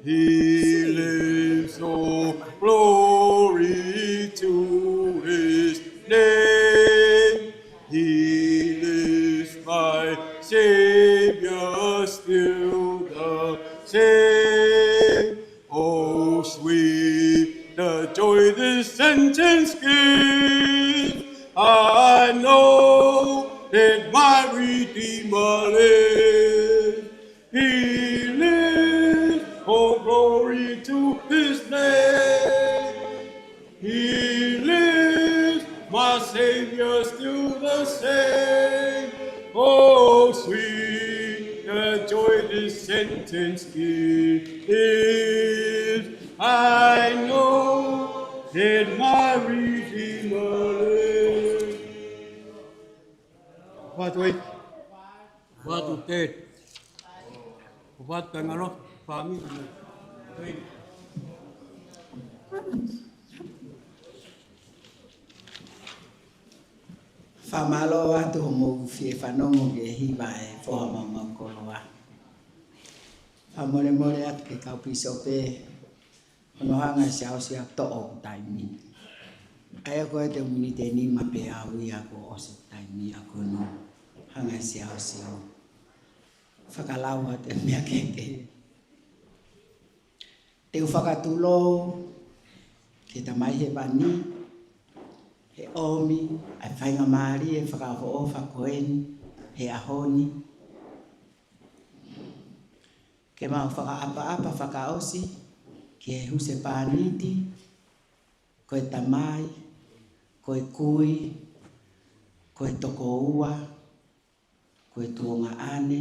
He lives, oh, glory to his name. He lives, my Savior, still the same. Oh, sweet the joy this sentence gives. I know that my Redeemer lives. He lives, oh, glory to his name. He lives, my Savior, still the same. Oh, sweet the joy this sentence gives. I know that my Redeemer lives. What wait? What to take? What Tangaloa, fāmili. Fakamālō atu hoʻomou fie fanongo ki he hiva ʻa e foha Maumau Koloa. Fakamolemole atu ki he kau pīsope, hono hanga ʻe Siaosi ʻo toʻo hoku taimi. ʻA ia ko e te u miniti ʻe nima pē au ia kuo ʻosi taimi ʻaku, hono hanga ʻe Siaosi ʻo fakalau atu e meʻa kehekehe. Te u fakatulou ki he Tamai Hēvani, he ʻomi ʻa e faingamālie fakaʻofoʻofa ko eni he ʻaho ni, ke mau fakaʻapaʻapa fakaʻosi ki he husepāniti, ko e tamai, ko e kui, ko e tokoua, ko ko e tuongaʻane,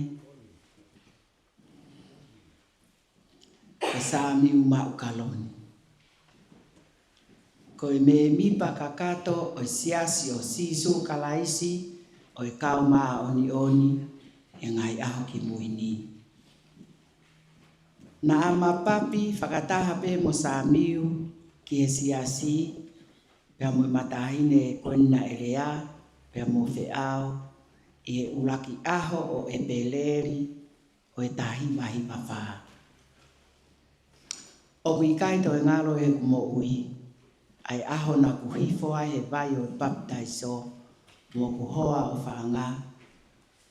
ko Samiu Maʻukaloni. Ko e mēmipa kakato ʻo e Siasi ʻo Sīsū Kalaisi ʻo e Kau Māʻoniʻoni ʻi he Ngaahi ʻAho Kimui Ni. Naʻá ma papi fakataha pē mo Samiu ki he siasi, pea mo e matāhine ko eni naʻe lea, pea mo Feʻao, ʻi he ʻuluaki ʻaho ʻo ʻEpeleli ʻo e taha hiva hiva fā. ʻOku ʻikai toe ngalo ʻi heʻeku moʻui ʻa e ʻaho naʻá ku hifo ai he vai ʻo e papitaiso mo hoku hoa ʻofaʻanga,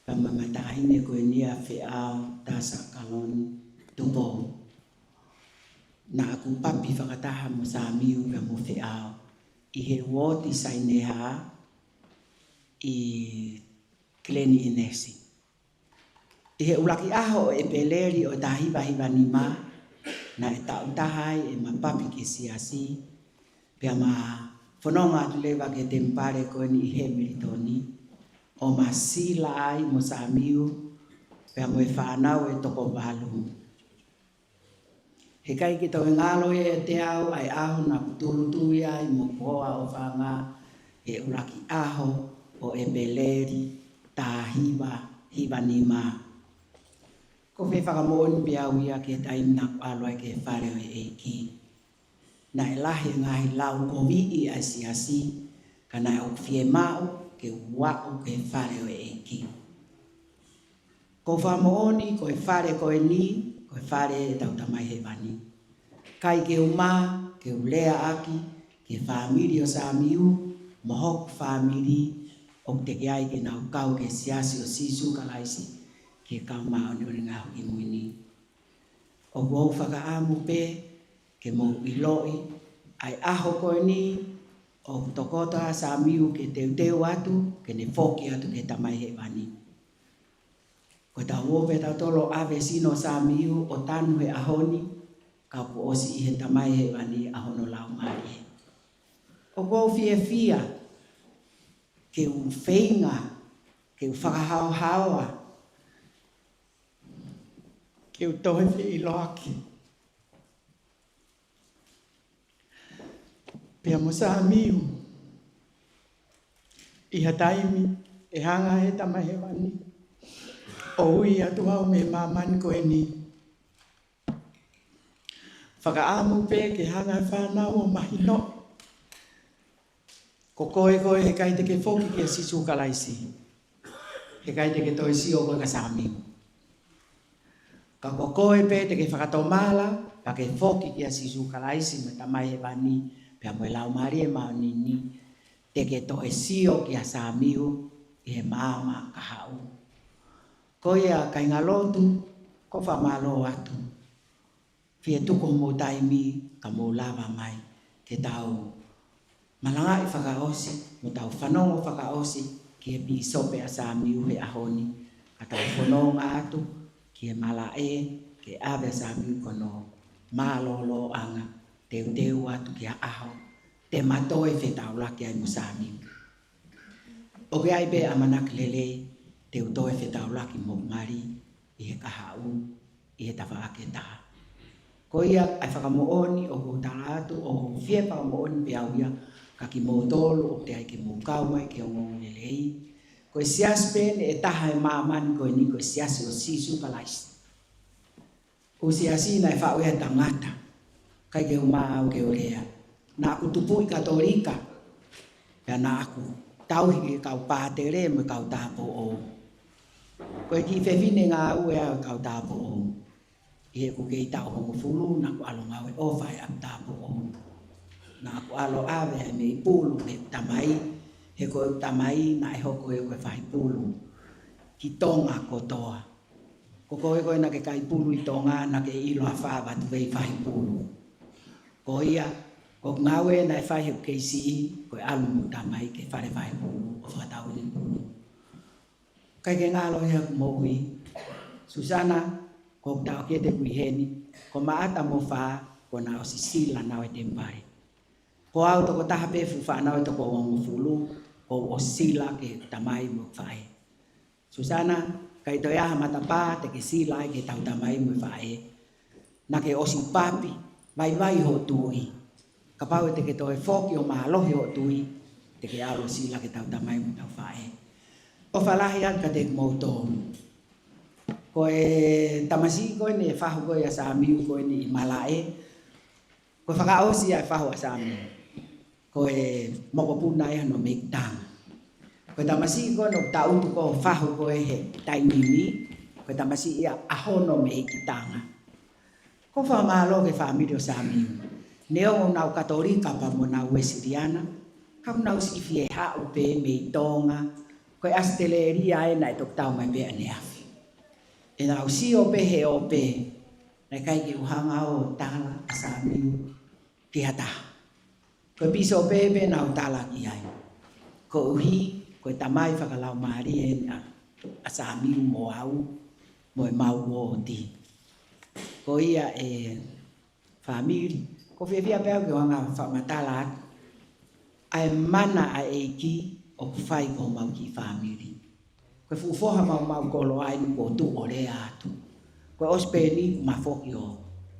pea mo e matāhine ko eni ʻa Feʻao Tasa Kaloni Tupou. Naʻá ku papi fakataha mo Samiu pea mo Feʻao ʻi he uooti Saineha ʻi Kileni Inesi. ʻI he ʻuluaki ʻaho ʻo ʻEpeleli ʻo e taha hiva hiva nima, naʻe taʻu taha ai ʻema papi ki he siasi, pea ma fononga atu leva ki he temipale ko eni ʻi Hemilitoni, ʻo ma sila ai mo Samiu, pea mo e fānau ʻe toko valu. Heʻikai ke toe ngalo ʻiate au ʻa e ʻaho naʻá ku tūʻulutui ai mo hoku hoa ʻofaʻanga he ʻuluaki ʻaho ʻo ʻEpeleli taha hiva hiva nima. ʻOku ou fie fakamoʻoni pē au ia ki he taimi naʻá ku ʻalu ai ki he fale ʻo e ʻEiki. Naʻe lahi e ngaahi laukoviʻi ʻa e siasi, ka naʻe ʻoku fiemaʻu ke u aʻu ki he fale ʻo e ʻEiki. ʻOku ou fakamoʻoni ko e fale ko eni, ko e fale ʻetau Tamai Hēvani. ʻIkai ke u mā ke u leaʻaki ki he fāmili ʻo Samiu mo hoku fāmili ʻoku teʻeki ai ke nau kau ki he Siasi ʻo Sīsū Kalaisi ʻo e Kau Māʻoniʻoni ʻi he Ngaahi ʻAho Kimui Ni. ʻOku ou fakaʻamu pē ke mou ʻiloʻi ʻa e ʻaho ko eni ʻoku tokoto ai ʻa Samiu ke teuteu atu ke ne foki atu ki he Tamai Hēvani. Ko ʻetau ō pē tautolu ʻo ʻave e sino ʻo Samiu ʻo tanu he ʻaho ni, ka kuo ʻosi ʻi he Tamai Hēvani ʻa hono laumālie. ʻOku ou fiefia ke u feinga, ke u fakahaohaoa, ke u toe feʻiloaki pea mo Samiu ʻi ha taimi ʻe hanga ʻe he Tamai Hēvani ʻo ui atu au mei māmani ko eni. Fakaʻamu pē ke hanga ʻe he fānau ʻo mahino, ko koe ko ē heʻikai te ke foki kia Sīsū Kalaisi, heʻikai te ke toe sio koe kia Samiu. Ka ko koe pē te ke fakatomala, pea ke foki kia Sīsū Kalaisi mo e Tamai Hēvani, pea mo e Laumālie Māʻoniʻoni ni, te ke toe sio kia Samiu ʻi he maama kahaʻu. Ko ia kāinga lotu, ʻoku ou fakamālō atu. Fie tuku homou taimi ka mou lava mai ke tau malangaʻi fakaʻosi, mo tau fanongo fakaʻosi ki he pīsope ʻa Samiu he ʻaho ni, ka tau fononga atu ki he malaʻe ke ʻave ʻa Samiu ki hono mālōlōʻanga, teuteu atu ki ha ʻaho te ma toe fetaulaki ai mo Samiu. ʻOku ʻi ai pē ʻamanaki lelei te u toe fetaulaki mo hoku mali ʻi he kahaʻu, ʻi he tafaʻaki ʻe taha. Ko ia ʻa e fakamoʻoni ʻoku ou tala atu, ʻoku ou fie fakamoʻoni pē au ia kia kimoutolu ʻoku teʻeki ai ke mou kau mai ki he ongoongolelei. Ko e siasi pē eni ʻe taha ʻi māmani ko eni, ko e Siasi ʻo Sīsū Kalaisi. ʻA e siasi naʻe faʻu ʻe he tangata, ʻikai ke u mā au ke u lea. Naʻá ku tupu ʻi Katolika, pea naʻá ku tauhi e kau pātele mo e kau tāupoʻou. Ko e kiʻi fefine ngāue au ʻo e kau tāupoʻou. ʻI heʻeku kei taʻu hongofulu, naʻá ku ʻalu ʻo ngāue ʻofa he ʻapi tāupoʻou. Naʻá ku ʻalu ʻo ʻave ʻa e meʻi pulu ki heʻeku tamai, he ko ʻeku tamai naʻe hoko ia ko e fai pulu ki Tonga kotoa. Ko koe ko ē naʻá ke kai pulu ʻi Tonga, naʻá ke ʻilo ʻa Fāvatu Vei fai pulu. Ko ia, ko ʻeku ngāue naʻe fai heʻeku kei siʻi, ko e ʻalu mo hoku tamai ki he fale fai pulu ʻo fakatau ʻene pulu. ʻIkai ke ngalo ʻi heʻeku moʻui. Susana, ko ʻeku taʻokete ʻoku ʻi heni, ko Maʻata mo Fā, kuo nau ʻosi sila naʻa nau ʻi he temipale. Ko au tokotaha pē fuʻu fānau ʻe toko uangofulu, kuo u ʻosi sila ki he tamai mo e faʻē. Susana, ʻikai toe ʻi ai ha matapā te ke sila ai ki heʻetau tamai mo e faʻē. Naʻa ke ʻosi papi, vaivai hoʻo tuʻi. Kapau te ke toe foki ʻo mālohi hoʻo tuʻi, te ke ʻalu ʻo sila ki heʻetau tamai mo ʻetau faʻē. ʻOfa lahi atu kiate kimoutolu. Ko e tamasiʻi ko eni ʻe fahu ko ē ʻa Samiu ko eni ʻi malaʻe. Ko e fakaʻosi ʻa e fahu ʻa Samiu, ko e mokopuna ia hono meʻitanga. Ko e tamasiʻi ko eni ʻoku tangutu ko ē ʻo fahu ko ē he taimi ni, ko e tamasiʻi ia ʻa hono meʻitanga. Ko e fakamālō ki he fāmili ʻo Samiu. Neongo ʻenau Katolika pea mo ʻenau Uēsiliana, ka ʻoku nau siʻi fie haʻu pē mei Tonga, ko e ʻAositelēlia ē naʻe toki tau mai pē ʻaneafi. ʻEnau sio pē he ope, naʻe ʻikai ke u hanga ʻo tala ʻa Samiu ki ha taha. Ko e pīsope pē naʻa ku tala ki ai. Koeʻuhi, ko e tamai fakalaumālie eni ʻa, ʻa Samiu mo au, mo ʻemau uooti. Ko ia ē fāmili, ʻoku ou fiefia pē au ke u hanga ʻo fakamatala atu ʻa e mana ʻa e ʻEiki ʻoku fai ki homau kiʻi fāmili. Ko e fuʻu foha maumau koloa eni kuo tuʻu ʻo lea atu. Ko e ʻosi pē eni kuo ma foki ʻo,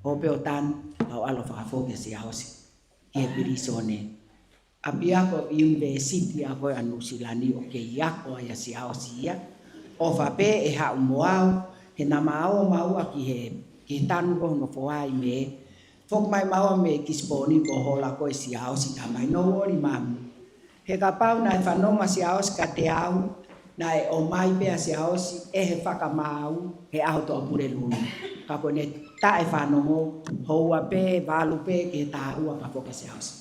ʻo pē ʻo tanu, ʻo ʻalu ʻo fakafoki ʻa Siaosi ki he pilīsone. ʻApiako ʻunivēsiti ʻa ko ē ʻa Nuʻusila ni ʻoku kei ako ai ʻa Siaosi ia. ʻOfa pē ʻe haʻu mo au, he naʻa ma ō maua ki he, ki he tanu ko ē hono foa ʻi Mē. Foki mai maua mei Kisiponi kuo hola ko ē ʻa Siaosi, talamai, "No worry, Mami." He kapau naʻe fanongo ʻa Siaosi kiate au, naʻe ʻomai pē ʻa Siaosi ʻe he fakamaau he ʻaho Tuʻapulelulu. Ka ko ʻene taʻefanongo, houa pē, valu pē ki he taha ua pea foki ʻa Siaosi.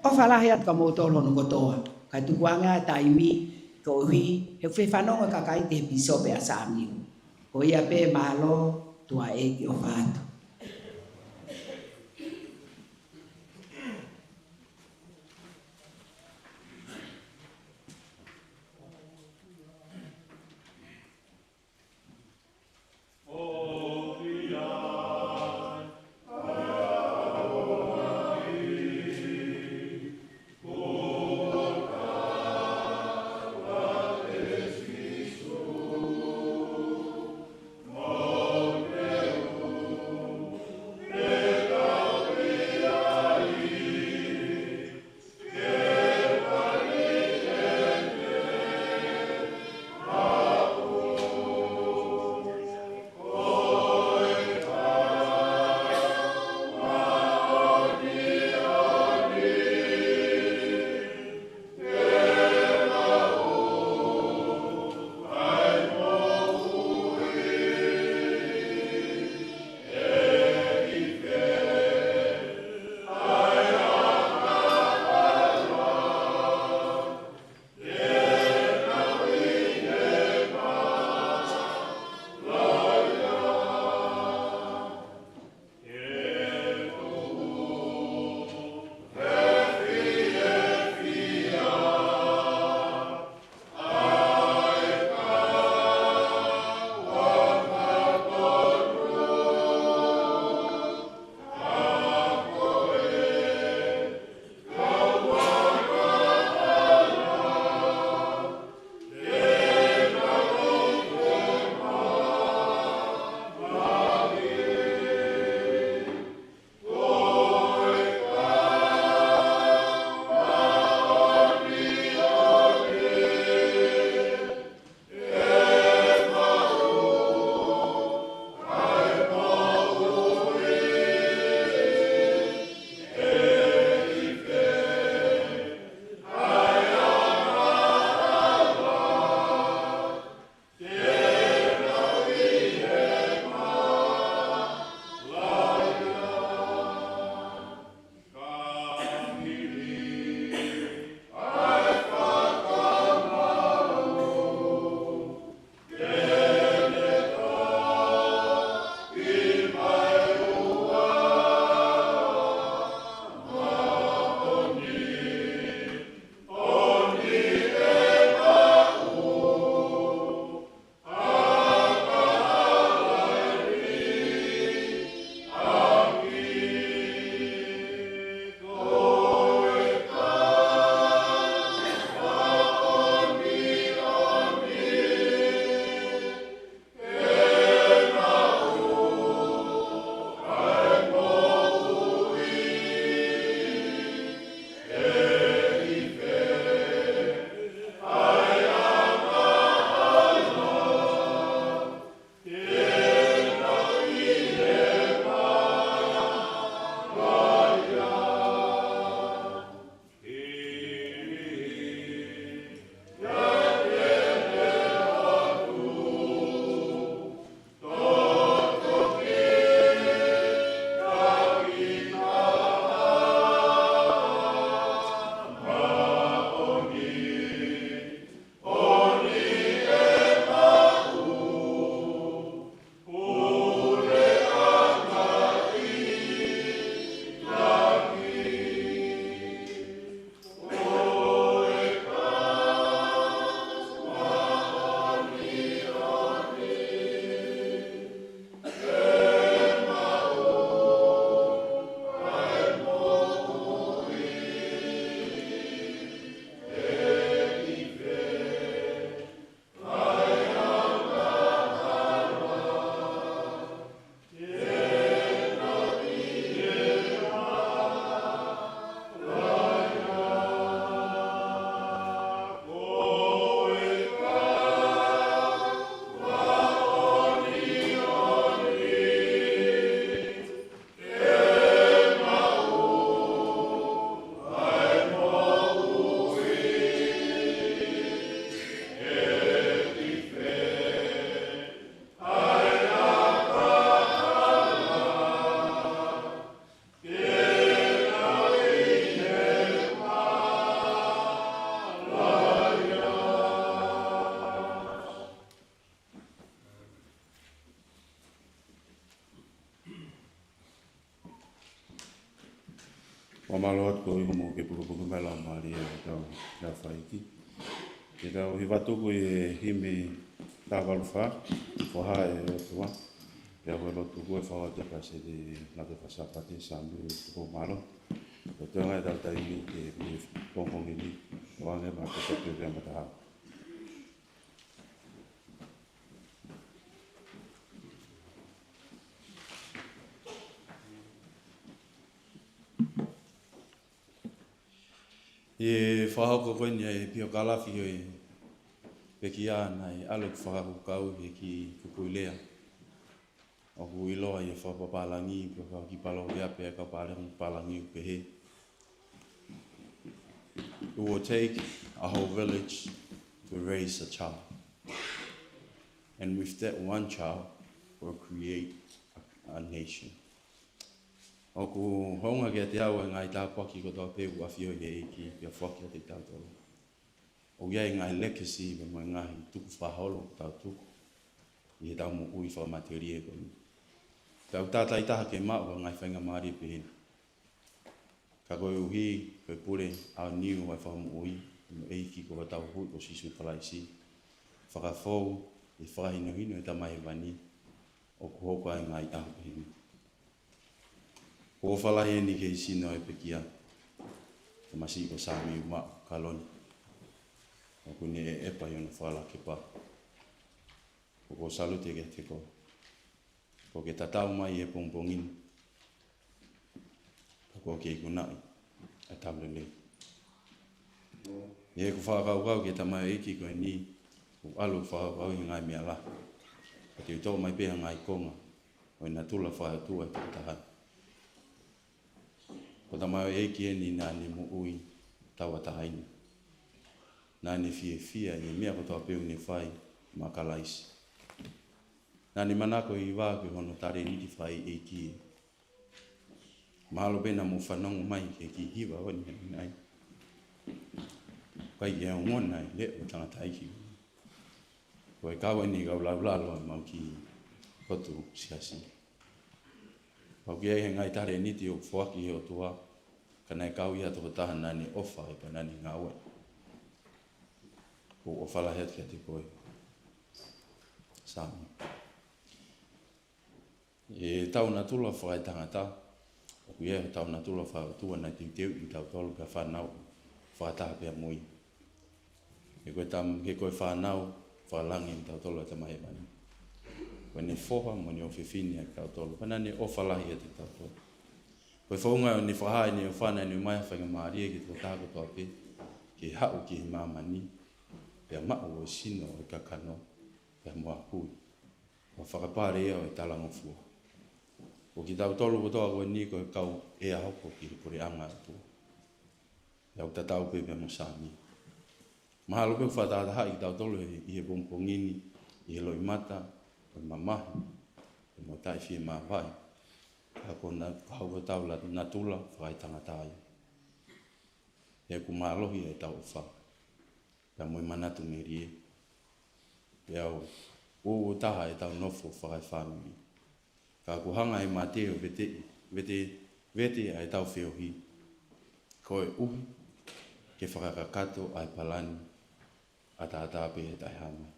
ʻOfa lahi atu kia moutolu hono kotoa, kae tuku ange ʻa e taimi, koeʻuhi he ʻoku fie fanongo e kakai ki he pīsope ʻa Samiu. Ko ia pē, mālō, tuʻa ʻeiki, ʻofa atu. Fakamālō atu koeʻuhi mo ke pukepuke mai e laumālie ʻo hotau ʻEiki. Ke tau hiva tuku ʻi he himi taha valu fā, Fakahā ʻe ʻOtua. Pea ko e lotu ko e fakahā atu ʻe Palesiteni Ngata Fakasāpate, Samuelu Tukuʻamalo. Ko e toenga ʻetau taimi ke pehē pongipongi ni, ʻo hangē ko e pehē ʻe Mataha. ʻI he fakahoko ko eni ʻa e piokalafi ʻo e pekia, naʻe ʻalu ʻeku fakakaukau ki he kiʻi kupuʻi lea ʻoku ʻiloa ʻi he fakapapālangi, pe ko e kiʻi palōveape ʻa e kau pālangi, pālangi ʻoku pehē, "It will take a whole village to raise a child. And with that one child, we'll create a, a nation." ʻOku hounga kiate au e ngaahi tāpuaki kotoa pē ʻoku ʻafioʻi ʻe he ʻEiki pea foaki kiate kitautolu. ʻOku ʻi ai e ngaahi legacy pea mo e ngaahi tukufakaholo ʻoku tau tuku ʻi heʻetau moʻui fakamatelie ko eni. Pea ʻoku tātāitaha ke maʻu ʻa e ngaahi faingamālie pehē ni. Ka koeʻuhi ko e pule ʻaoniu ʻa e fakamoʻui mo e ʻEiki ko hotau Huhuʻi ko Sīsū Kalaisi, fakafou ʻi he fakahinohino ʻa e Tamai Hēvani, ʻoku hoko ai e ngaahi ʻaho pehē ni. Ko e ʻofa lahi eni ki he sino ʻo e pekia, tamasiʻi ko Sāmiu Maʻu Kaloni, ʻoku ne ʻeʻepa ʻi hono fakalakepa. ʻOku ou salute kiate koe. Kuo ke tatau mai he pongipongi ni, pea kuo ke ikunaʻi ʻa e tau lelei. ʻI heʻeku fakakaukau ki he tamaioʻeiki ko eni, ʻoku ou ʻalu ʻo fakakaukau ʻi he ngaahi meʻa lahi, ka te u toʻo mai pē ha ngaahi konga ʻo e natula fakaʻotua ʻo e tokotaha ni. Ko e tamaioʻeiki eni naʻa ne moʻui tauʻatāina. Naʻa ne fiefia ʻi he meʻa kotoa pē ʻoku ne fai maʻa Kalaisi. Naʻa ne manako ʻi he ʻi ai hono talēniti fakaʻeiʻeiki. Mahalo pē naʻa mou fanongo mai ki he kiʻi hiva ʻo eni ʻanenai. ʻIkai ke ongona e leʻo ʻo e tangataʻeiki. Ko e kau eni kau laulalo ʻa e mau kiʻi potu siasi. Pau ke ʻi ai e ngaahi talēniti ʻoku foaki ʻe he ʻOtua, ka naʻe kau ʻi ha tokotaha naʻa ne ʻofa ai pea naʻa ne ngāue. ʻOku ou ʻofa lahi atu kiate koe, Sami. ʻI heʻetau natula fakaetangata, ʻoku ʻi ai hotau natula fakaʻotua naʻe teuteuʻi kitautolu pea fanauʻi fakataha pea mo ia. He ko e tam-, he ko e fānau fakalangi ʻa kitautolu ʻa e Tamai Hēvani. Ko ʻene foha mo ʻene ʻofefine ʻa kitautolu. Pea naʻa ne ʻofa lahi ʻiate kitautolu. Ko e founga ʻo ʻene fakahā ʻene ʻofa, naʻa ne ʻomai ha faingamālie ki he tokotaha kotoa pē ke haʻu ki he māmani, pea maʻu ʻo e sino ʻo e kakano, pea mo akui. ʻO fakapale ia ʻo e talangofua. Ko kitautolu kotoa ko eni ko e kau ʻea hoko ki he puleʻanga ʻo e ʻOtua. Pea ʻoku tatau pē pea mo Sami. Mahalo pē ʻoku fakatahatahaʻi kitautolu he, ʻi he pongipongi ni, ʻi he loʻimata ʻo e mamahi, ʻo e taʻefiemāvae. Ka ko na-, ka ko hotau la-, natula fakaetangata ia. He ʻoku mālohi ʻetau ʻofa pea mo e manatu melie. Pea ʻoku ʻuʻutaha ʻetau nofo fakaefāmili. Ka ʻoku hanga ʻe he mate ʻo vete, vete, vete ʻa ʻetau feohi, koeʻuhi ke fakakakato ʻa e palani ʻataʻatā pē ʻe taʻehāmai.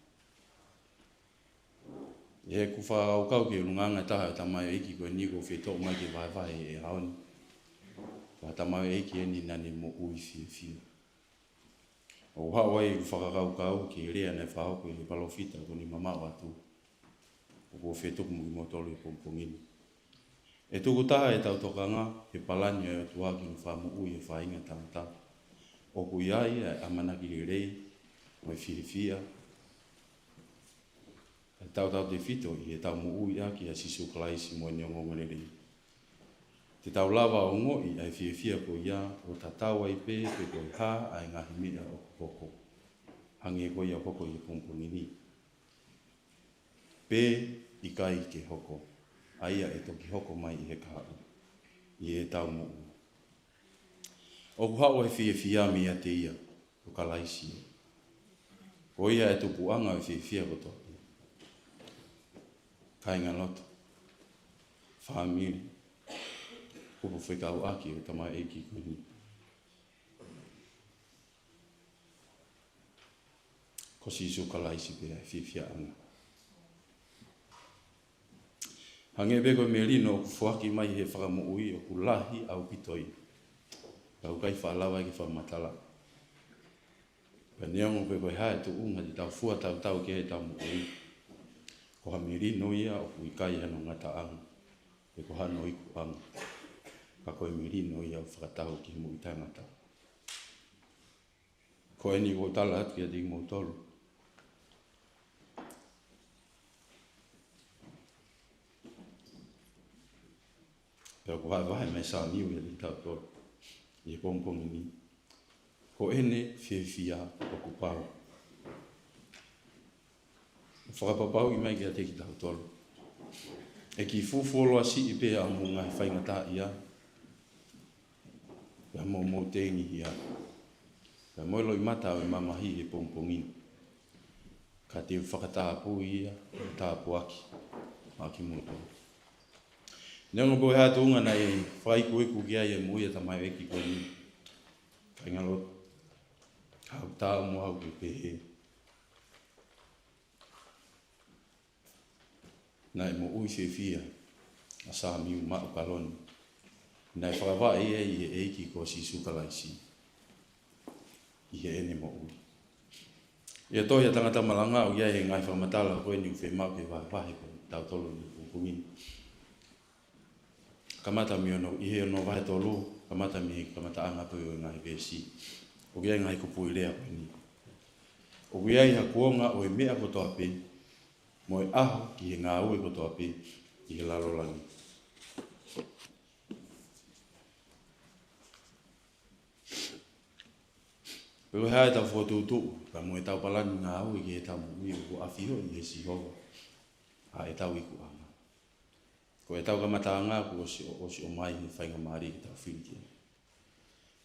ʻI heʻeku fakakaukau ki he ʻulungaanga ʻe taha ʻo e tamaioʻeiki ko eni kuo u fie toʻo mai ke vahevahe he ʻaho ni. Ko e tamaioʻeiki eni naʻa ne moʻui fiefia. ʻOku haʻu ai ʻeku fakakaukau ki he lea naʻe fakahoko ʻe he palōfita kuo ne mamaʻo atu, ʻoku ou fie tuku mo kimoutolu he pongipongi ni. ʻE tukutaha ʻetau tokanga ki he palani ʻa e ʻOtua ki hono fakamoʻui ʻo e faʻahinga tangata. ʻOku ʻi ai ʻa e ʻamanaki lelei mo e fiefia, ʻa e tautautefito ʻi heʻetau moʻui ʻaki ʻa Sīsū Kalaisi mo ʻene ongoongolelei. Te tau lava ʻo ongoʻi ʻa e fiefia ko ia ʻo tatau ai pē pe ko e hā ʻa e ngaahi meʻa ʻoku hoko, hangē ko ia ʻoku hoko ʻi he pongipongi ni, pe ʻikai ke hoko, ʻa ia ʻe toki hoko mai ʻi he kahaʻu, ʻi heʻetau moʻui. ʻOku haʻu ʻa e fiefia meiate ia, ko Kalaisi. Ko ia ʻa e tupuʻanga ʻo e fiefia kotoa pē. Kāingalotu, fāmili, Kupu fekauʻaki ʻo e tamaioʻeiki ko eni. Ko Sīsū Kalaisi pē ʻa e fiefiaʻanga. Hangē pē ko e melino ʻoku foaki mai ʻe he Fakamoʻui ʻoku lahi ʻaupito ia. Ka ʻoku ʻikai faʻa lava ke fakamatala. Pea neongo pe ko e hā e tuʻunga te tau fua tautau ki ai ʻetau moʻui, ko ha melino ia ʻoku ʻikai hano ngataʻanga, pe ko hano ikuʻanga. Ka ko e melino ia ʻoku fakatau ki he moʻui taʻengata. Ko eni ʻoku ou tala atu kiate kimoutolu. Pea ʻoku vahevahe mai ʻe Sāmiu ia kiate kitautolu ʻi he pongipongi ni. Ko ʻene fiefia ʻoku pau. Fakapapauʻi mai kiate kitautolu. ʻE kiʻi fuofua loa siʻi pē ʻa hoʻomou ngaahi faingataʻaʻia, pea mo hoʻomou tengihia, pea mo e loʻimata ʻo e mamahi he pongipongi ni. Ka te u fakatapui ia, ʻo tāpuaki maʻa kimoutolu. Neongo pe ko e hā e tuʻunga naʻe fakaikuiku ki ai e moʻui ʻa e tamaioʻeiki ko eni, kāingalotu, ka ʻoku taau mo au ke pehē, naʻe moʻui fiefia ʻa Sāmiu maʻu kaloni naʻe fakavaʻe ia ʻi he ʻEiki ko Sīsū Kalaisi ʻi heʻene moʻui. ʻI he tohi ʻa Tangata Malanga ʻoku ʻi ai e ngaahi fakamatala ko eni ʻoku fiemaʻu ke vahevahe kiate kitautolu ʻi he pongipongi ni. Kamata mei hono, ʻi he hono vahe tolu, kamata mei he kamataʻanga pē ʻo e ngaahi veesi. ʻOku ʻi ai e ngaahi kupuʻi lea ko eni. ʻOku ʻi ai ha kuonga ʻo e meʻa kotoa pē, mo e ʻaho ki he ngāue kotoa pē ʻi he lalo langi. Pe ko e hā ʻetau fokotuʻutuʻu, pea mo ʻetau palani ngāue ki heʻetau moʻui, ʻoku ʻafioʻi ʻe Sihova ʻa ʻetau ikuʻanga. Ko ʻetau kamataʻanga kuo ʻosi, ʻosi ʻomai ʻe he faingamālie ke tau fili ki ai.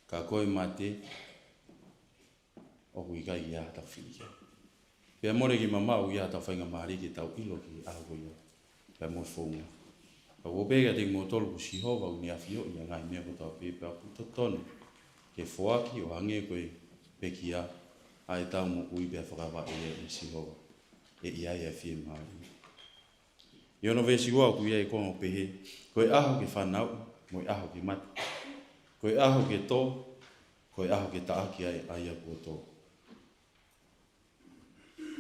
Ka ko e mate, ʻoku ʻikai ke ʻi ai haʻatau fili ki ai. Pea mole ke mamaʻo ia ʻetau faingamālie ke tau ʻilo ki he ʻaho ko ia, pea mo e founga. Ka ʻoku ou pehē kiate kimoutolu ko Sihova ʻoku ne ʻafioʻi ʻa e ngaahi meʻa kotoa pē, pea ʻoku totonu ke foaki ʻo hangē ko e pekia ʻa ʻetau moʻui pea fakavaʻe ia ʻe Sihova. ʻE ʻi ai ʻa e fiemālie. ʻI hono veesi ua ʻoku ʻi ai e konga ʻoku pehē, ko e ʻaho ke fanauʻi, mo e ʻaho ke mate. Ko e ʻaho ke tō, ko e ʻaho ke taʻaki ai ʻa ia kuo tō.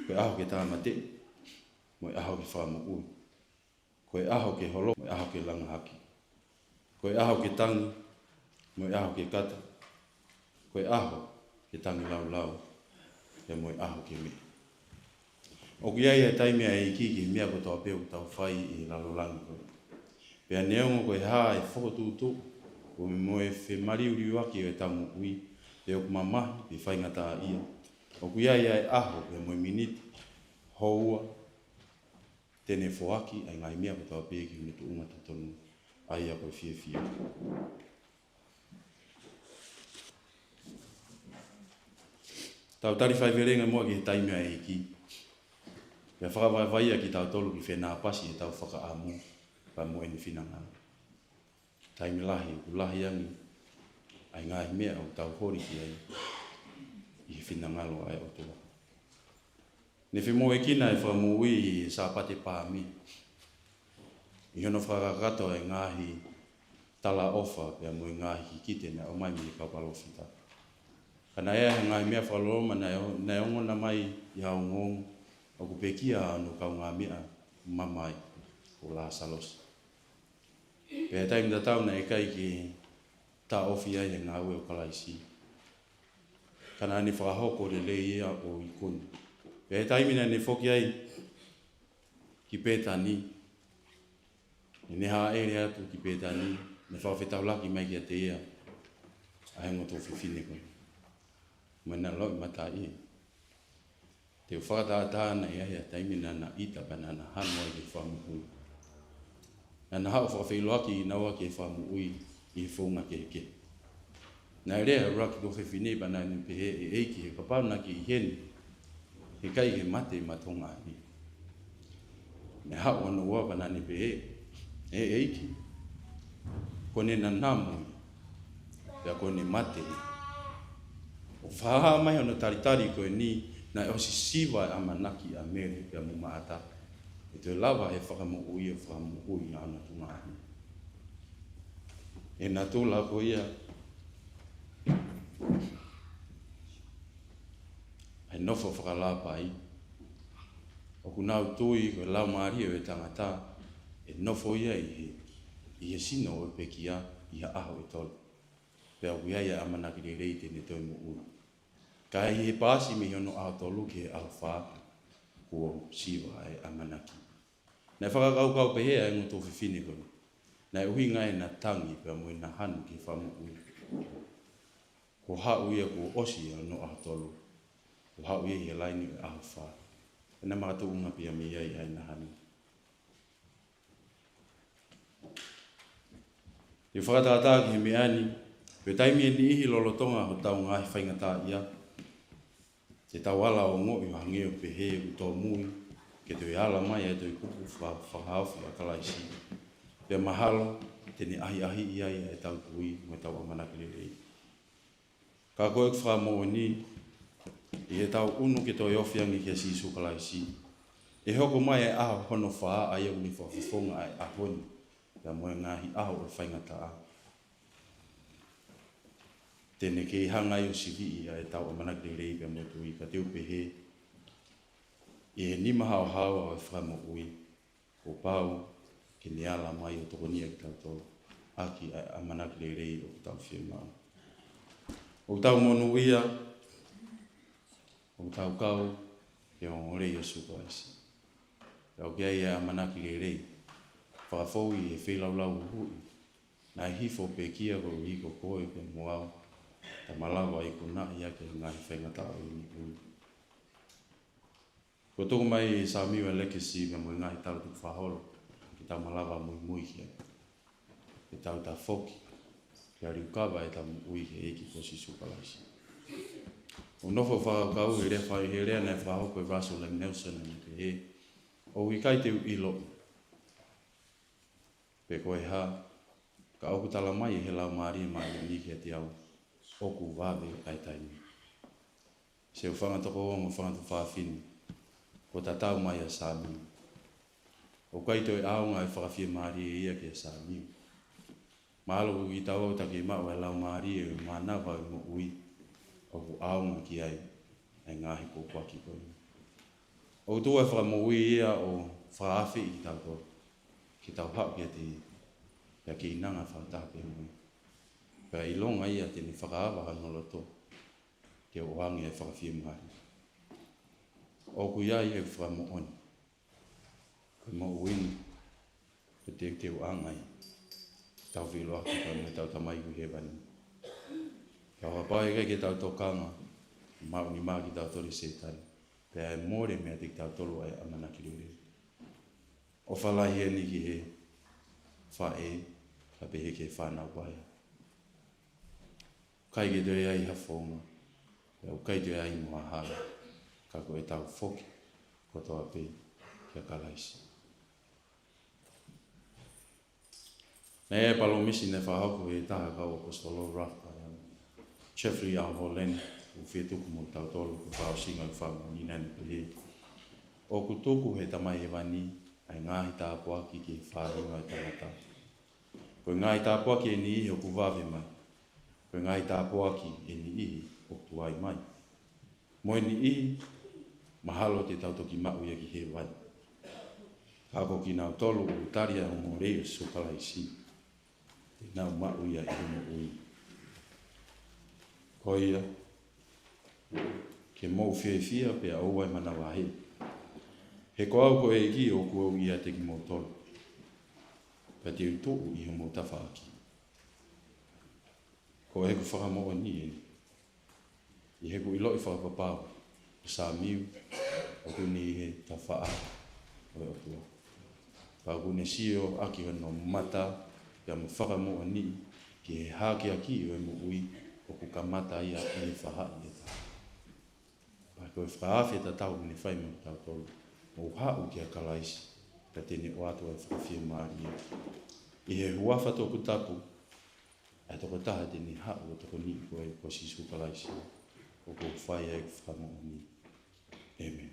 Ko e ʻaho ke tāmateʻi, mo e ʻaho ke fakamoʻui. Ko e ʻaho ke holo, mo e ʻaho ke langa hake. Ko e ʻaho ke tangi, mo e ʻaho ke kata. Ko e ʻaho ke tangilāulau, pea mo e ʻaho ke meʻa. ʻOku ʻi ai e taimi ʻa e ʻEiki ki he meʻa kotoa pē ʻoku tau fai ʻi he lalo langi ko ē. Pea neongo ko e hā e fokotuʻutuʻu, pea mo e femaliuliuaki ʻo ʻetau moʻui, pe ʻoku mamahi, pe faingataʻaʻia, ʻoku ʻi ai ʻa e ʻaho, pea mo e miniti, houa, te ne foaki ʻa e ngaahi meʻa kotoa pē ki hono tuʻunga totonu, ʻa ia ko e fiefia. Tau tali faivelenga muʻa ki he taimi ʻa e ʻEiki. Pea fakavaivaiʻi kitautolu ke fenāpasi ʻetau fakaʻamu pea mo ʻene finangalo. Taimi lahi, ʻoku lahi ange ʻa e ngaahi meʻa ʻoku tau holi ki ai ʻi he finangalo ʻa e ʻOtua. Ne femoʻuekina e Fakamoʻui ʻi he Sāpate Paame, ʻi hono fakakakato e ngaahi talaʻofa pea mo e ngaahi kikite naʻe ʻomai mei he kau palōfita. Ka naʻe ʻi ai ha ngaahi meʻa fakaloloma naʻe o-, naʻe ongona mai ʻi ha ongoongo, ʻoku pekia hono kaungāmeʻa mamahi ko Lāsalosi. Pea ʻi he taimi tatau naʻe ʻikai ke taʻofi ai e ngāue ʻo Kalaisi. Ka naʻa ne fakahoko lelei ia ʻo ikuna. Pea ʻi he taimi naʻa ne foki ai ki Pētani, naʻa ne hāʻele atu ki Pētani, ne fakafetaulaki mai kiate ia ʻa e ongo tuofefine ko ē. Mo ʻena loʻimataʻi. Te u fakatātā naʻe ʻi ai ha taimi naʻa na ʻita pea naʻa na hanu ai ki he Fakamoʻui. Naʻa na haʻu ʻo fakafeʻiloaki kinaua ki he Fakamoʻui ʻi he founga kehekehe. Naʻe lea ʻa e ʻuluaki tuofefine pea naʻa ne pehē, ʻE ʻEiki, he kapau naʻa ke ʻi heni, he ʻikai ke mate ʻema toʻonga ni. Naʻe haʻu hono ua pea naʻa ne pehē, ʻE ʻEiki, Ko ʻene nanamu ia, pea ko ʻene mate ia. ʻOku fakahā mai hono talitali ko eni, naʻe ʻosi siva e ʻamanaki ʻa Mele pea mo Maʻata, ʻe toe lava ʻe he Fakamoʻui ʻo fakamoʻui ʻa hono tuongaʻane. ʻI he natula ko ia ʻa e nofo fakalāpai, ʻoku nau tui ko e laumālie ʻo e tangata ʻe nofo ia ʻi he, ʻi he sino ʻo e pekia ʻi ha ʻaho ʻe tolu. Pea ʻoku ʻi ai ʻa e ʻamanaki lelei te ne toe moʻui. Ka ʻi he paasi mei hono ʻaho tolu ki he ʻaho fā, kuo siva e ʻamanaki. Naʻe fakakaukau pehē ʻa e ongo tuofefine ko eni, naʻe ʻuhinga ʻena tangi pea mo ʻena hanu ki he Fakamoʻui, kuo haʻu ia kuo ʻosi ia hono ʻaho tolu, kuo haʻu ia ʻi he laini ʻo e ʻaho fā. ʻEna makatuʻunga pea mei ai ʻa ʻena hanu. ʻI he fakatātā ki he meʻa ni, ko e taimi ʻe niʻihi lolotonga hotau ngaahi faingataʻaʻia, te tau ala ongoʻi ʻo hangē ʻoku pehē ʻoku tōmui ke toe ala mai ʻa e toʻukupu fa-, fakahaofi ʻa Kalaisi. Pea mahalo te ne ʻahiʻahiʻi ai ʻa ʻetau tui mo ʻetau ʻamanaki lelei. Ka ko ʻeku fakamoʻoni, ʻi heʻetau ʻunu ke toe ofi ange kia Sīsū Kalaisi, ʻe hoko mai e ʻaho hono fā, ʻa ia ʻoku ne fakafofonga ʻa e ʻaho ni pea mo e ngaahi ʻaho ʻo e faingataʻa. Te ne kei hanga ai ʻo siviʻi ʻa ʻetau ʻamanaki lelei pea mo e tui, ka te u pehē, ʻi he nima haohaoa ʻo e Fakamoʻui, kuo pau ke ne ala mai ʻo tokonia kitautolu ʻaki ʻa e ʻamanaki lelei ʻoku tau fiemaʻu. ʻOku tau monūʻia, ʻoku tau kau ki he ongoongolelei ʻo Sīsū Kalaisi. Pea ʻoku ʻi ai ʻa e ʻamanaki lelei, fakafou ʻi he feilaulau huhuʻi, naʻe hifo pekia koeʻuhi ko koe pea mo au, ta malava ʻo ikunaʻi ʻaki e ngaahi faingataʻa ʻo e ʻunuʻunu. Kuo tuku mai ʻe Samiu e lekisī pea mo e ngaahi tala tukufakaholo ke tau malava ʻo muimui ki ai, ke tau tafoki, ke liukava ʻetau moʻui ki he ʻEiki ko Sīsū Kalaisi. ʻOku ou nofo ʻo fakakaukau he lea fai, he lea naʻe fakahoko ʻe Russell M. Nelson, naʻa ne pehē, ʻoku ʻikai te u ʻilo pe ko e hā, ka ʻoku tala mai ʻe he Laumālie Māʻoniʻoni kiate au ʻoku vave ʻa e taimi. Siʻi fanga tokoua mo e fanga tuofefine, kuo tatau mai ʻa Samiu. ʻOku ʻikai toe ʻaonga e fakafiemālie ia kia Samiu. Mahalo ko kitaua ʻoku taki maʻu e laumālie ʻo e mānava ʻo e moʻui, ʻoku ʻaonga ki ai ʻa e ngaahi pōpoaki ko eni. ʻOku tuʻu e Fakamoʻui ia ʻo fakaafeʻi kitautolu ke tau haʻu kiate ia, pea keinanga fakataha pē mo ia. Pea ʻilonga ia te ne fakaava hano loto ke ʻoange e fakafiemālie. ʻOku ʻi ai ʻeku fakamoʻoni, ko e moʻui ni, ko e teuteuʻanga ia ʻetau feʻiloaki pea mo ʻetau Tamai ʻoku ʻi hēvani. Ka ʻo kapau ʻe ʻikai ke tau tokanga, maʻu nima kitautolu ʻe Sētane, pea ʻe mole meiate kitautolu ʻa e ʻamanaki lelei. ʻOfa lahi eni ki he faʻē, ka pehē ki he fānau vaʻe. ʻIkai ke toe ʻi ai ha founga, pea ʻoku ʻikai toe ʻi ai mo ha hala, ka ko ʻetau foki kotoa pē kia Kalaisi. Naʻe ʻi ai e palōmesi naʻe fakahoko ʻe he taha ʻo e kau ʻaposetolo, Ralph, ʻa Jeffrey R. Holland, ʻoku fie tuku mo kitautolu ko e fakaʻosinga ʻo e fakamoʻoni, naʻa ne pehē, ʻoku tuku ʻe he Tamai Hēvani ʻa e ngaahi tāpuaki ki he faʻahinga ʻo e tangata. Ko e ngaahi tāpuaki ʻe niʻihi ʻoku vave mai. Ko e ngaahi tāpuaki ʻe niʻihi ʻoku tuai mai. Mo e niʻihi, mahalo te tau toki maʻu ia ki hēvani. Ka ko kinautolu ʻoku tali ʻa e ongoongolelei ʻo Sīsū Kalaisi, te nau maʻu ia ʻi he moʻui. Ko ia, ke mou fiefia pea ʻoua ʻe manavahē. He ko au ko e ʻEiki ʻoku ou ʻiate kimoutolu, pea te u tuʻu ʻi homou tafaʻaki. Ko ʻeku fakamoʻoni eni, ʻi heʻeku ʻiloʻi fakapapau ʻa Samiu ʻoku ne ʻi he tafaʻaki ʻo e ʻOtua. Pea ʻoku ne sio ʻaki hono mata, pea mo fakamoʻoniʻi ki he hakeakiʻi ʻo e moʻui ʻoku kamata ia ʻi he faʻahi ʻe taha. Pea ko e fakaafe tatau ʻoku ne fai maʻatautolu, mou haʻu kia Kalaisi, pea te ne ʻoatu ʻa e fakafiemālie. ʻI he huafa toputapu ʻa e tokotaha te ne haʻu ʻo tokoniʻi koe, ko Sīsū Kalaisi, ʻoku ou fai ai ʻeku fakamoʻoni. ʻĒmeni.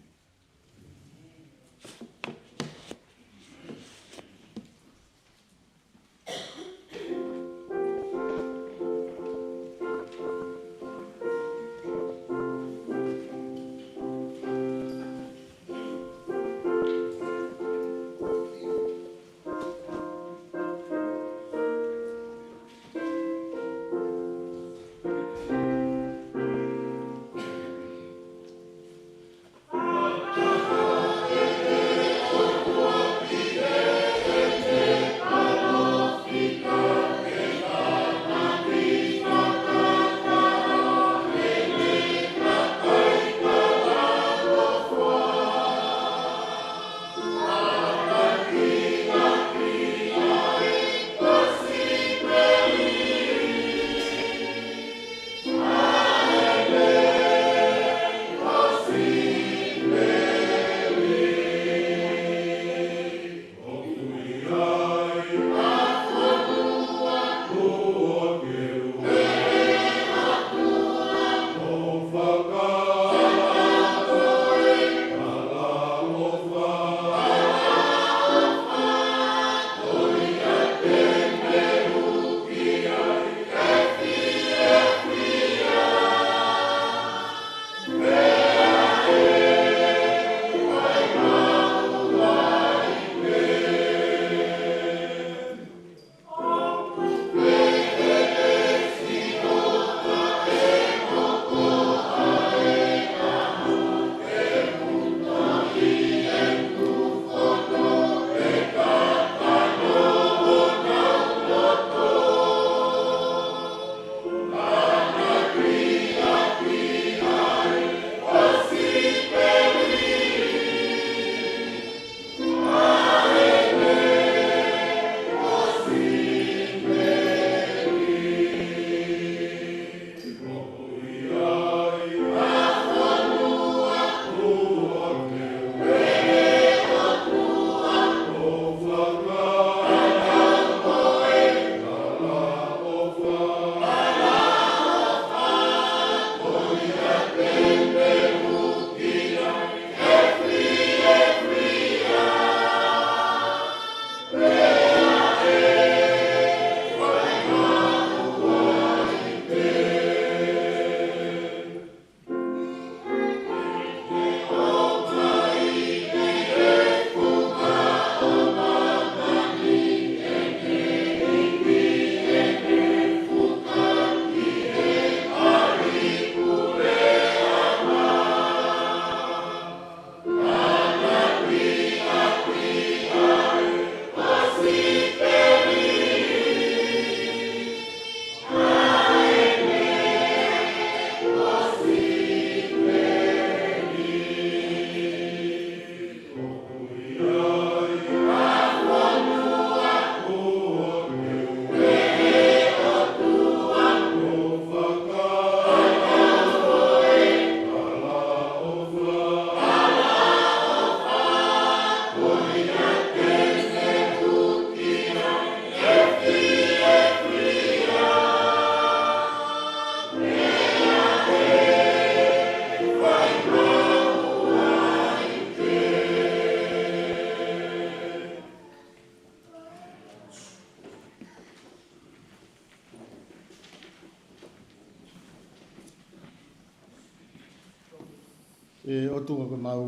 ʻE ʻOtua ko homau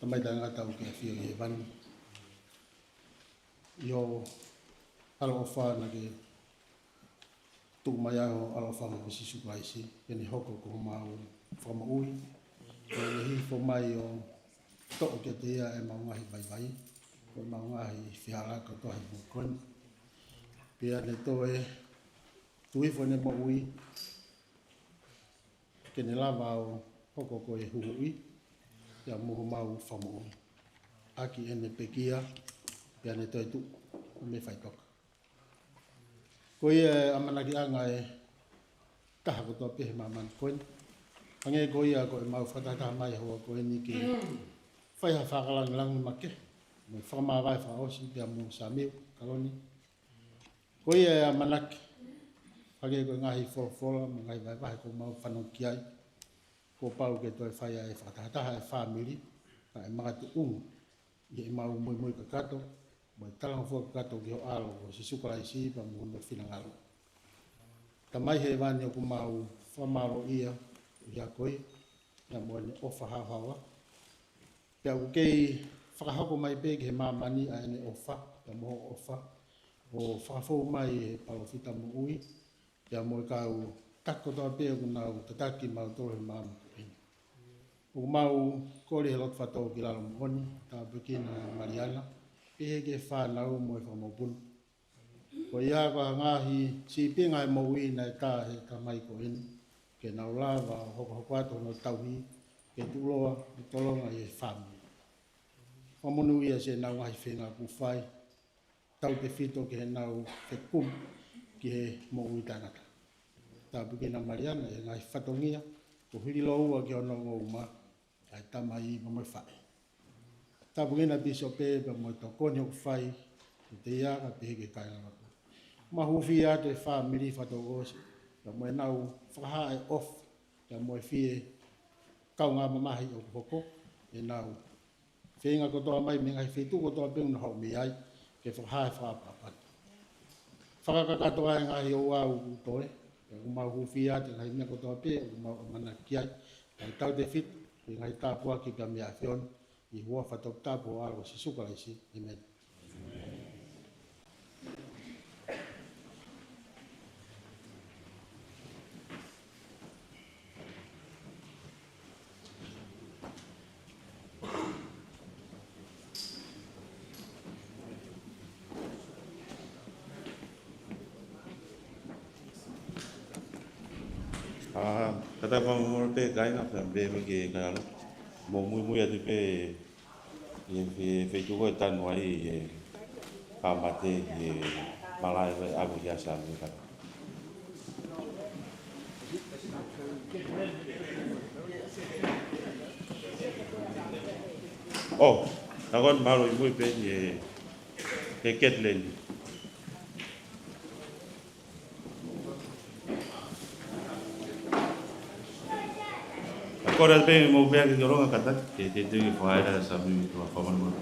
Tamai taʻengata ʻoku ke ʻafio ʻi hēvani. ʻI hoʻo ʻaloʻofa naʻa ke tuku mai ai ho ʻaloʻofa mo Sīsū Kalaisi, ke ne hoko ko homau fakamoʻui, ke ne hifo mai ʻo toʻo kiate ia ʻemau ngaahi vaivai, ko ʻemau ngaahi fehālaaki kotoa he moʻui ko eni. Pea ne toe tuku hifo ʻene moʻui, ke ne lava ʻo hoko ko e huhuʻi ia mo homau fakamoʻui. ʻAki ʻene pekia, pea ne toetuʻu ʻo mei faʻitoka. Ko ia e ʻamanakiʻanga ʻa e taha kotoa pē he māmani ko eni. Hangē ko ia ko ʻemau fakatahataha mai he houa ko eni ke fai ha fakalāngilangi makehe mo e fakamāvae fakaʻosi pea mo Samiu Kaloni. Ko ia e ʻamanaki Hangē ko e ngaahi folofola mo e ngaahi vahevahe kuo mau fanongo ki ai, kuo pau ke toe fai ʻa e fakatahataha ʻa e fāmili, kae makatuʻunga ʻi heʻemau muimui kakato mo e talangofua kakato ki ho ʻAlo ko Sīsū Kalaisi pea mo hono finangalo. Tamai Hēvani, ʻoku mau fakamālōʻia ʻi he ako ia, pea mo ʻene ʻofa haohaoa. Pea ʻoku kei fakahoko mai pē ki he māmani ʻa ʻene ʻofa, pea mo hoʻo ʻofa, ʻo fakafou mai ʻe he palōfita moʻui, pea mo e kau taki kotoa pē ʻoku nau tataki mautolu he māmani ko eni. ʻOku mau kole he loto fakatōkilalo moʻoni, tāpuekina ʻa Maliana, pehē ki he fānau mo e fakamokopuna. Ko ia ko e ngaahi sīpinga ʻo e moʻui naʻe tā he tamai ko eni, ke nau lava ʻo hokohoko atu hono tauhi, ke tuʻuloa mo tolonga ʻi he fāmili. Fakamonūʻia siʻenau ngaahi feinga kuo fai, tautefito ki heʻenau fekumi ki he moʻui taʻengata. Tāpuekina ʻa Maliana ʻi he ngaahi fatongia, kuo hili lōua ki hono ongo uma, ʻa e tamai pea mo e faʻē. Tāpuekina ʻa e pīsope pea mo e tokoni ʻoku fai, ʻi he teia kae pehē ki he kāinga lotu. Mau hūfia atu e fāmili fakatouʻosi, pea mo ʻenau fakahā e ʻofa, pea mo e fie kaungā mamahi ʻoku hoko, ʻenau feinga kotoa mai mei he ngaahi feituʻu kotoa pē ʻoku nau haʻu mei ai, ke fakahā e fakaʻapaʻapa. Fakakakato ʻa e ngaahi ouau kuo toe, pea ʻoku mau hūfia atu e ngaahi meʻa kotoa pē ʻoku mau ʻamanaki ki ai, kae tautefito ki he ngaahi tāpuaki pea mei he ʻAfiona, ʻi he huafa toputapu ho ʻAlo ko Sīsū Kalaisi. ʻĒmeni. ʻA, kātaki fakamolemole pē kāinga, pea pehē mai ki he kāinga lotu. Mou muimui atu pē ʻi he fe-, feituʻu ko ē ʻe tanu ai e kau mate ʻi he malaʻe ko ē ʻa Amelia Sami ka. ʻO, ka ko eni mahalo ʻi mui pē ʻi he, he Ketileni. Ka ko ena pē mou meʻa ke ke longa kātaki, ke, ke te ke fakaela sa mi mi tua fakamolemole.